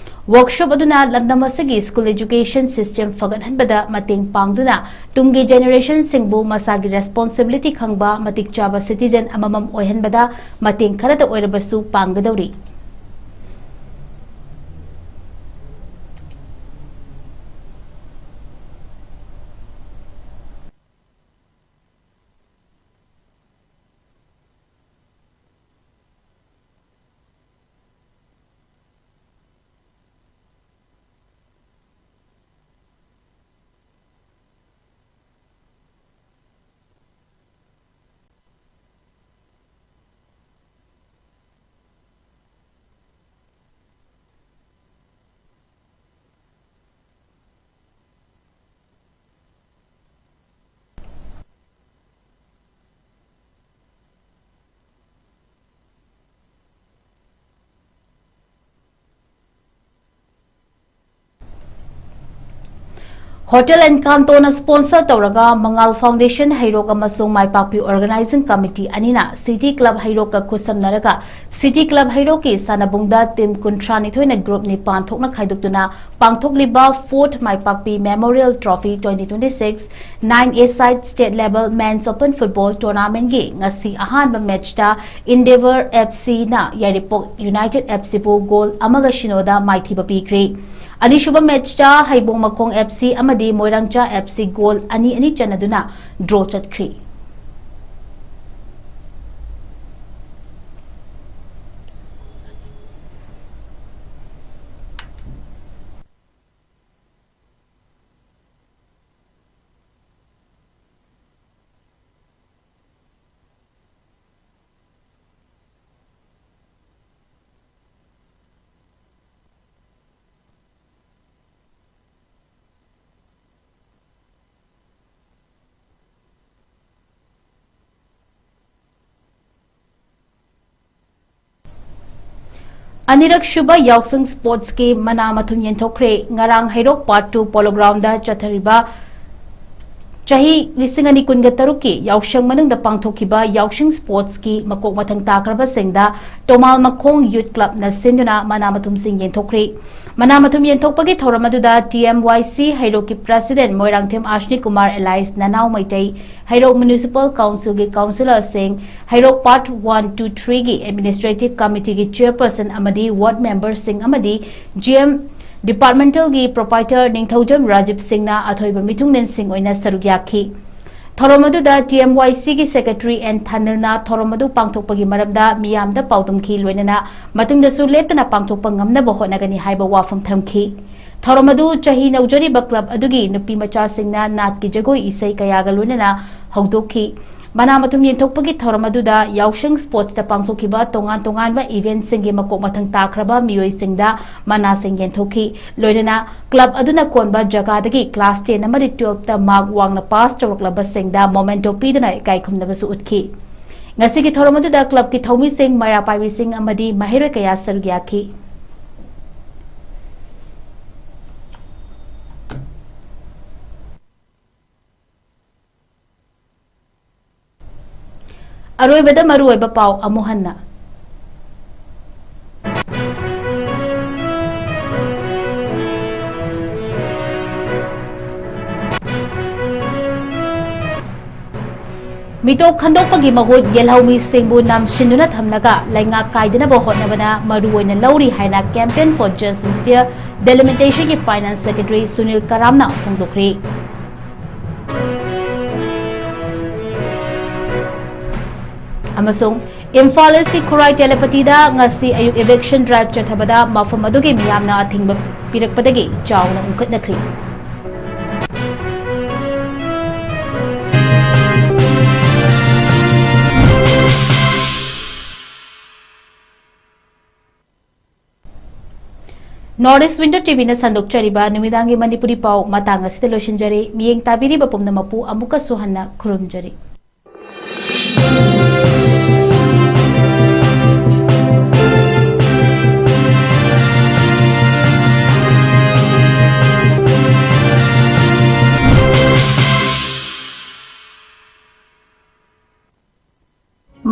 Workshop ꯑꯗꯨꯅ ꯂꯝꯗꯝ ꯑꯁꯤꯒꯤ school education system ꯐꯒꯠꯍꯟꯕꯗ ꯃꯇꯦꯡ ꯄꯥꯡꯗꯨꯅ ꯇꯨꯡꯒꯤ generationꯁꯤꯡꯕꯨ ꯃꯁꯥꯒꯤ responsibility ꯈꯪꯕ ꯃꯇꯤꯛ ꯆꯥꯕ citizen ꯑꯃꯃꯝ ꯑꯣꯏꯍꯟꯕꯗ ꯃꯇꯦꯡ ꯈꯔꯇ ꯑꯣꯏꯔꯕꯁꯨ ꯄꯥꯡꯒꯗꯧꯔꯤ꯫ Hotel Encantoꯅ sponsor ꯇꯧꯔꯒ ꯃꯉꯥꯜ Foundation ꯍꯩꯔꯣꯛ ꯑꯃꯁꯨꯡ ꯃꯥꯏꯄꯥꯛꯄꯤ Organizing Committee ꯑꯅꯤꯅ City Club ꯍꯩꯔꯣꯛꯀ ꯈꯨꯠꯁꯝꯅꯔꯒ City Club ꯍꯩꯔꯣꯛꯀꯤ ꯁꯥꯟꯅꯕꯨꯡꯗ team ꯀꯨꯟꯊ꯭ꯔꯥ ꯅꯤꯊꯣꯏꯅ group ꯅꯤꯄꯥꯟ ꯊꯣꯛꯅ ꯈꯥꯏꯗꯣꯛꯇꯨꯅ ꯄꯥꯡꯊꯣꯛꯂꯤꯕ Fourth ꯃꯥꯏꯄꯥꯛꯄꯤ Memorial Trophy twenty twenty-six nine A-side state level men's open football tournamentꯀꯤ ꯉꯁꯤ ꯑꯍꯥꯟꯕ matchꯇ Endeavour FCꯅ ꯌꯥꯏꯔꯤꯄꯣꯛ United FCꯕꯨ goal ꯑꯃꯒ ꯁꯤꯅꯣꯗ ꯃꯥꯏꯊꯤꯕ ꯄꯤꯈ꯭ꯔꯦ꯫ ꯑꯅꯤꯁꯨꯕ matchꯇ ꯍꯩꯕꯣꯡ ꯃꯈꯣꯡ FC ꯑꯃꯗꯤ ꯃꯣꯏꯔꯥꯡꯆꯥ FC goal ꯑꯅꯤ ꯑꯅꯤ ꯆꯟꯅꯗꯨꯅ draw ꯆꯠꯈ꯭ꯔꯦ꯫ ꯑꯅꯤꯔꯛ ꯁꯨꯕ ꯌꯥꯎꯁꯪ ꯁ꯭ꯄꯣꯔꯠꯁꯀꯤ ꯃꯅꯥ ꯃꯊꯨꯝ ꯌꯦꯟꯊꯣꯛꯈ꯭ꯔꯦ꯫ ꯉꯔꯥꯡ ꯍꯩꯔꯣꯛ ꯄꯥꯔꯠ ꯇꯨ ꯄꯣꯂꯣ ꯒ꯭ꯔꯥꯎꯟꯗ ꯆꯠꯊꯔꯤꯕ ꯆꯍꯤ ꯂꯤꯁꯤꯡ ꯑꯅꯤ ꯀꯨꯟꯒ ꯇꯔꯨꯛꯀꯤ ꯌꯥꯎꯁꯪ ꯃꯅꯨꯡꯗ ꯄꯥꯡꯊꯣꯛꯈꯤꯕ ꯌꯥꯎꯁꯪ ꯁ꯭ꯄꯣꯔꯠꯁꯀꯤ ꯃꯀꯣꯛ ꯃꯊꯪ ꯇꯥꯈ꯭ꯔꯕꯁꯤꯡꯗ ꯇꯣꯃꯥꯜ ꯃꯈꯣꯡ ꯌꯨꯠ ꯀ꯭ꯂꯕꯅ ꯁꯤꯟꯗꯨꯅ ꯃꯅꯥ ꯃꯊꯨꯝꯁꯤꯡ ꯌꯦꯟꯊꯣꯛꯈ꯭ꯔꯦ꯫ ꯃꯅꯥ ꯃꯊꯨꯝ ꯌꯦꯟꯊꯣꯛꯄꯒꯤ ꯊꯧꯔꯝ ꯑꯗꯨꯗ T M Y C ꯍꯩꯔꯣꯛꯀꯤ president Moirangthem Asni Kumar alias Nanao Meitei, Heirok municipal ꯀꯥꯎꯟꯁꯤꯜꯒꯤ ꯀꯥꯎꯟꯁꯤꯂꯔꯁꯤꯡ, ꯍꯩꯔꯣꯛ ꯄꯥꯔꯠ ꯋꯥꯟ, ꯇꯨ, ꯊ꯭ꯔꯤꯒꯤ ꯑꯦꯗꯃꯤꯅꯤꯁꯇ꯭ꯔꯦꯇꯤꯚ ꯀꯃꯤꯇꯤꯒꯤ ꯆꯦꯌꯔꯄꯔꯁꯟ ꯑꯃꯗꯤ ꯋꯥꯔꯗ ꯃꯦꯝꯕꯔꯁꯤꯡ ꯑꯃꯗꯤ G M ꯗꯤꯄꯥꯔꯠꯃꯦꯟꯇꯦꯜꯒꯤ ꯄ꯭ꯔꯣꯄꯥꯏꯇꯔ ꯅꯤꯡꯊꯧꯖꯝ ꯔꯥꯖꯤꯕ ꯁꯤꯡꯅ ꯑꯊꯣꯏꯕ ꯃꯤꯊꯨꯡꯂꯦꯟꯁꯤꯡ ꯑꯣꯏꯅ ꯁꯔꯨꯛ ꯌꯥꯈꯤ꯫ ꯊꯧꯔꯝ ꯑꯗꯨꯗ T M Y Cꯒꯤ ꯁꯦꯀ꯭ꯔꯦꯇꯔꯤ ꯑꯦꯟ ꯊꯥꯅꯤꯜꯅ ꯊꯧꯔꯝ ꯑꯗꯨ ꯄꯥꯡꯊꯣꯛꯄꯒꯤ ꯃꯔꯝꯗ ꯃꯤꯌꯥꯝꯗ ꯄꯥꯎꯗꯝꯈꯤ, ꯂꯣꯏꯅꯅ ꯃꯇꯨꯡꯗꯁꯨ ꯂꯦꯞꯇꯅ ꯄꯥꯡꯊꯣꯛꯄ ꯉꯝꯅꯕ ꯍꯣꯠꯅꯒꯅꯤ ꯍꯥꯏꯕ ꯋꯥꯐꯝ ꯊꯝꯈꯤ꯫ ꯊꯧꯔꯝ ꯑꯗꯨ ꯆꯍꯤ ꯅꯧꯖꯔꯤꯕ ꯀ꯭ꯂꯕ ꯑꯗꯨꯒꯤ ꯅꯨꯄꯤ ꯃꯆꯥꯁꯤꯡꯅ ꯅꯥꯠꯀꯤ ꯖꯒꯣꯏ ꯏꯁꯩ ꯀꯌꯥꯒ ꯂꯣꯏꯅꯅ ꯍꯧꯗꯣꯛꯈꯤ꯫ ꯃꯅꯥ ꯃꯊꯨꯝ ꯌꯦꯟꯊꯣꯛꯄꯒꯤ ꯊꯧꯔꯝ ꯑꯗꯨꯗ ꯌꯥꯎꯁꯪ ꯁ꯭ꯄꯣꯔꯠꯁꯇ ꯄꯥꯡꯊꯣꯛꯈꯤꯕ ꯇꯣꯉꯥꯟ ꯇꯣꯉꯥꯟꯕ ꯏꯚꯦꯟꯠꯁꯤꯡꯒꯤ ꯃꯀꯣꯛ ꯃꯊꯪ ꯇꯥꯈ꯭ꯔꯕ ꯃꯤꯑꯣꯏꯁꯤꯡꯗ ꯃꯅꯥꯁꯤꯡ ꯌꯦꯟꯊꯣꯛꯈꯤ꯫ ꯂꯣꯏꯅꯅ ꯀ꯭ꯂꯕ ꯑꯗꯨꯅ ꯀꯣꯟꯕ ꯖꯒꯥꯗꯒꯤ ꯀ꯭ꯂꯥꯁ ꯇꯦꯟ ꯑꯃꯗꯤ ꯇꯨꯋꯦꯜꯐꯇ ꯃꯥꯔꯛ ꯋꯥꯡꯅ ꯄꯥꯁ ꯇꯧꯔꯛꯂꯕꯁꯤꯡꯗ ꯃꯣꯃꯦꯟꯇꯣ ꯄꯤꯗꯨꯅ ꯏꯀꯥꯏ ꯈꯨꯝꯅꯕꯁꯨ ꯎꯠꯈꯤ꯫ ꯉꯁꯤꯒꯤ ꯊꯧꯔꯝ ꯑꯗꯨꯗ ꯀ꯭ꯂꯕꯀꯤ ꯊꯧꯃꯤꯁꯤꯡ, ꯃꯩꯔꯥ ꯄꯥꯏꯕꯤꯁꯤꯡ ꯑꯃꯗꯤ ꯃꯍꯩꯔꯣꯏ ꯀꯌꯥ ꯁꯔꯨꯛ ꯌꯥꯈꯤ꯫ ꯑꯔꯣꯏꯕꯗ ꯃꯔꯨꯑꯣꯏꯕ ꯄꯥꯎ ꯑꯃꯨꯛ ꯍꯟꯅ꯫ ꯃꯤꯇꯣꯞ ꯈꯟꯗꯣꯛꯄꯒꯤ ꯃꯍꯨꯠ ꯌꯦꯜꯍꯧꯃꯤꯁꯤꯡꯕꯨ ꯅꯝꯁꯤꯟꯗꯨꯅ ꯊꯝꯂꯒ ꯂꯩꯉꯥꯛ ꯀꯥꯏꯗꯅꯕ ꯍꯣꯠꯅꯕꯅ ꯃꯔꯨ ꯑꯣꯏꯅ ꯂꯧꯔꯤ ꯍꯥꯏꯅ Campaign for Just and Fair Delimitation ꯒꯤ Finance Secretary ꯁꯨꯅꯤꯜ ꯀꯔꯥꯝꯅ ꯐꯣꯡꯗꯣꯛꯈ꯭ꯔꯤ꯫ ꯑꯃꯁꯨꯡ ꯏꯝꯐꯥꯜ ꯏꯁꯀꯤ ꯈꯨꯔꯥꯏ ꯇꯦꯂꯄꯇꯤꯗ ꯉꯁꯤ ꯑꯌꯨꯛ eviction drive ꯆꯠꯊꯕꯗ ꯃꯐꯝ ꯑꯗꯨꯒꯤ ꯃꯤꯌꯥꯝꯅ ꯑꯊꯤꯡꯕ ꯄꯤꯔꯛꯄꯗꯒꯤ ꯆꯥꯎꯅ ꯎꯪꯈꯠꯅꯈ꯭ꯔꯤ꯫ North East Window T V ꯅ ꯁꯟꯗꯣꯛꯆꯔꯤꯕ ꯅꯨꯃꯤꯗꯥꯡꯒꯤ ꯃꯅꯤꯄꯨꯔꯤ ꯄꯥꯎ ꯃꯇꯥꯡ ꯑꯁꯤꯗ ꯂꯣꯏꯁꯤꯟꯖꯔꯦ꯫ ꯃꯤꯠꯌꯦꯡ ꯇꯥꯕꯤꯔꯤꯕ ꯄꯨꯝꯅꯃꯛꯄꯨ ꯑꯃꯨꯛꯀꯁꯨ ꯍꯟꯅ ꯈꯨꯔꯨꯝꯖꯔꯤ꯫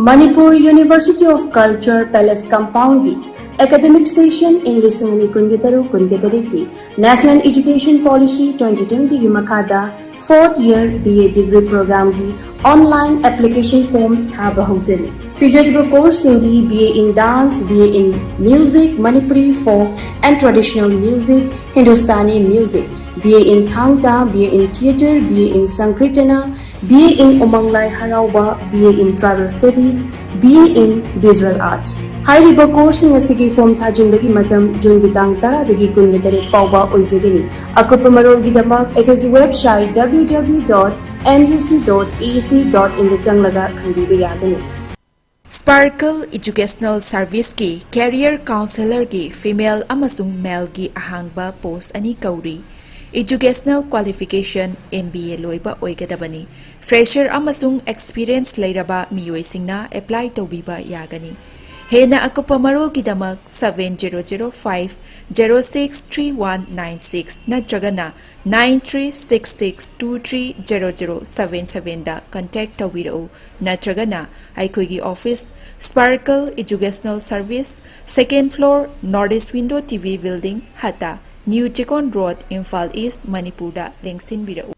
Manipur University of Culture Palace Compound ꯒꯤ academic session ꯏꯪ ꯂꯤꯁꯤꯡ ꯑꯅꯤ ꯀꯨꯟꯒ ꯇꯔꯨꯛ ꯀꯨꯟꯒ ꯇꯔꯦꯠꯀꯤ National Education Policy twenty twenty ꯒꯤ ꯃꯈꯥꯗ fourth year B A degree program ꯒꯤ online application form ꯊꯥꯕ ꯍꯧꯖꯔꯤ꯫ ꯄꯤꯖꯔꯤꯕ course ꯁꯤꯡꯗꯤ B A in Dance, B A in Music, Manipuri Folk and Traditional Music, Hindustani Music, B A in Thang Ta, B A in Theatre, B A in Sankirtana, B A in Umang Lai Harauba, B A in Tribal Studies, B A in Visual Arts꯫ ꯍꯥꯏꯔꯤꯕ course ꯁꯤꯡ ꯑꯁꯤꯒꯤ form ꯊꯥꯖꯤꯟꯕꯒꯤ ꯃꯇꯝ June ꯒꯤ ꯇꯥꯡ ꯇꯔꯥꯗꯒꯤ ꯀꯨꯟꯒ ꯇꯔꯦꯠ ꯐꯥꯎꯕ ꯑꯣꯏꯖꯒꯅꯤ꯫ ꯑꯀꯨꯞꯄ ꯃꯔꯣꯜꯒꯤꯗꯃꯛ ꯑꯩꯈꯣꯏꯒꯤ website W W W dot M U C dot A C dot in ꯗ ꯆꯪꯂꯒ ꯈꯪꯕꯤꯕ ꯌꯥꯒꯅꯤ꯫ Sparkle Educational Service ꯀꯤ Career Counselor ꯒꯤ female ꯑꯃꯁꯨꯡ male ꯒꯤ ꯑꯍꯥꯡꯕ post ꯑꯅꯤ ꯀꯧꯔꯤ꯫ Educational qualification M B A ꯂꯣꯏꯕ ꯑꯣꯏꯒꯗꯕꯅꯤ꯫ Fresher ꯑꯃꯁꯨꯡ experience ꯂꯩꯔꯕ ꯃꯤꯑꯣꯏꯁꯤꯡꯅ apply ꯇꯧꯕꯤꯕ ꯌꯥꯒꯅꯤ꯫ ꯍꯦꯟꯅ ꯑꯀꯨꯞꯄ ꯃꯔꯣꯜꯒꯤꯗꯃꯛ seven zero zero five zero six three one nine six ꯅꯠꯇ꯭ꯔꯒꯅ nine three six six two three zero zero seven seven ꯗ contact ꯇꯧꯕꯤꯔꯛꯎ, ꯅꯠꯇ꯭ꯔꯒꯅ ꯑꯩꯈꯣꯏꯒꯤ office, Sparkle Educational Service, second floor, North East Window T V Building, ꯍꯠꯇ, New Chekon Road, Imphal East, ꯃꯅꯤꯄꯨꯔꯗ ꯂꯦꯡꯁꯤꯟꯕꯤꯔꯛꯎ꯫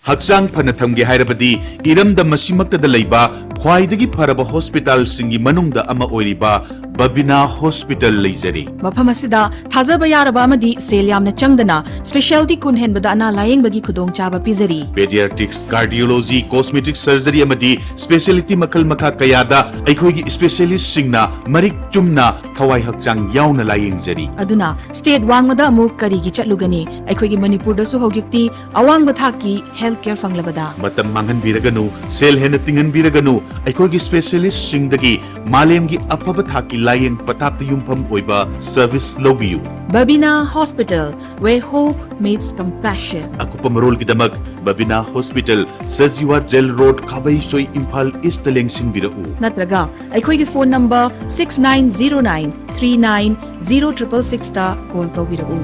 ꯍꯛꯆꯥꯡ ꯐꯅ ꯊꯝꯒꯦ ꯍꯥꯏꯔꯕꯗꯤ ꯏꯔꯝꯗꯝ ꯑꯁꯤꯃꯛꯇꯗ ꯂꯩꯕ ꯈ꯭ꯋꯥꯏꯗꯒꯤ ꯐꯔꯕ hospital ꯁꯤꯡꯒꯤ ꯃꯅꯨꯡꯗ ꯑꯃ ꯑꯣꯏꯔꯤꯕ ꯕꯕꯤꯅꯥ Hospital ꯂꯩꯖꯔꯤ꯫ ꯃꯐꯝ ꯑꯁꯤꯗ ꯊꯥꯖꯕ ꯌꯥꯔꯕ ꯑꯃꯗꯤ ꯁꯦꯜ ꯌꯥꯝꯅ ꯆꯪꯗꯅ specialty ꯀꯨꯟ ꯍꯦꯟꯕꯗ ꯑꯅꯥ ꯂꯥꯌꯦꯡꯕꯒꯤ ꯈꯨꯗꯣꯡꯆꯥꯕ ꯄꯤꯖꯔꯤ꯫ Pediatrics, Cardiology, Cosmetic Surgery ꯑꯃꯗꯤ specialty ꯃꯈꯜ ꯃꯈꯥ ꯀꯌꯥꯗ ꯑꯩꯈꯣꯏꯒꯤ specialist ꯁꯤꯡꯅ ꯃꯔꯤꯛ ꯆꯨꯝꯅ ꯊꯋꯥꯏ ꯍꯛꯆꯥꯡ ꯌꯥꯎꯅ ꯂꯥꯌꯦꯡꯖꯔꯤ꯫ ꯑꯗꯨꯅ state ꯋꯥꯡꯃꯗ ꯑꯃꯨꯛ ꯀꯔꯤꯒꯤ ꯆꯠꯂꯨꯒꯅꯤ? ꯑꯩꯈꯣꯏꯒꯤ ꯃꯅꯤꯄꯨꯔꯗꯁꯨ ꯍꯧꯖꯤꯛꯇꯤ ꯑꯋꯥꯡꯕ ꯊꯥꯛꯀꯤ health care ꯐꯪꯂꯕꯗ꯫ ꯃꯇꯝ ꯃꯥꯡꯍꯟꯕꯤꯔꯒꯅꯨ, ꯁꯦꯜ ꯍꯦꯟꯅ ꯇꯤꯡꯍꯟꯕꯤꯔꯒꯅꯨ, ꯑꯩꯈꯣꯏꯒꯤ specialist ꯁꯤꯡꯗꯒꯤ ꯃꯥꯂꯦꯝꯒꯤ ꯑꯐꯕ ꯊꯥꯛꯀꯤ ꯂꯥꯌꯦꯡ ꯄꯊꯥꯞꯇ ꯌꯨꯝꯐꯝ ꯑꯣꯏꯕ service ꯂꯧꯕꯤꯌꯨ꯫ Babina Hospital, where hope meets compassion. ꯑꯀꯨꯞꯄ ꯃꯔꯣꯜꯒꯤꯗꯃꯛ Babina Hospital, Sajiwa Jail Road, ꯈꯥꯕꯩꯁꯣꯏ, Imphal East ꯇ ꯂꯦꯡꯁꯤꯟꯕꯤꯔꯛꯎ꯫ ꯅꯠꯇ꯭ꯔꯒ ꯑꯩꯈꯣꯏꯒꯤ phone number six nine zero nine three nine zero triple six ꯇ call ꯇꯧꯕꯤꯔꯛꯎ꯫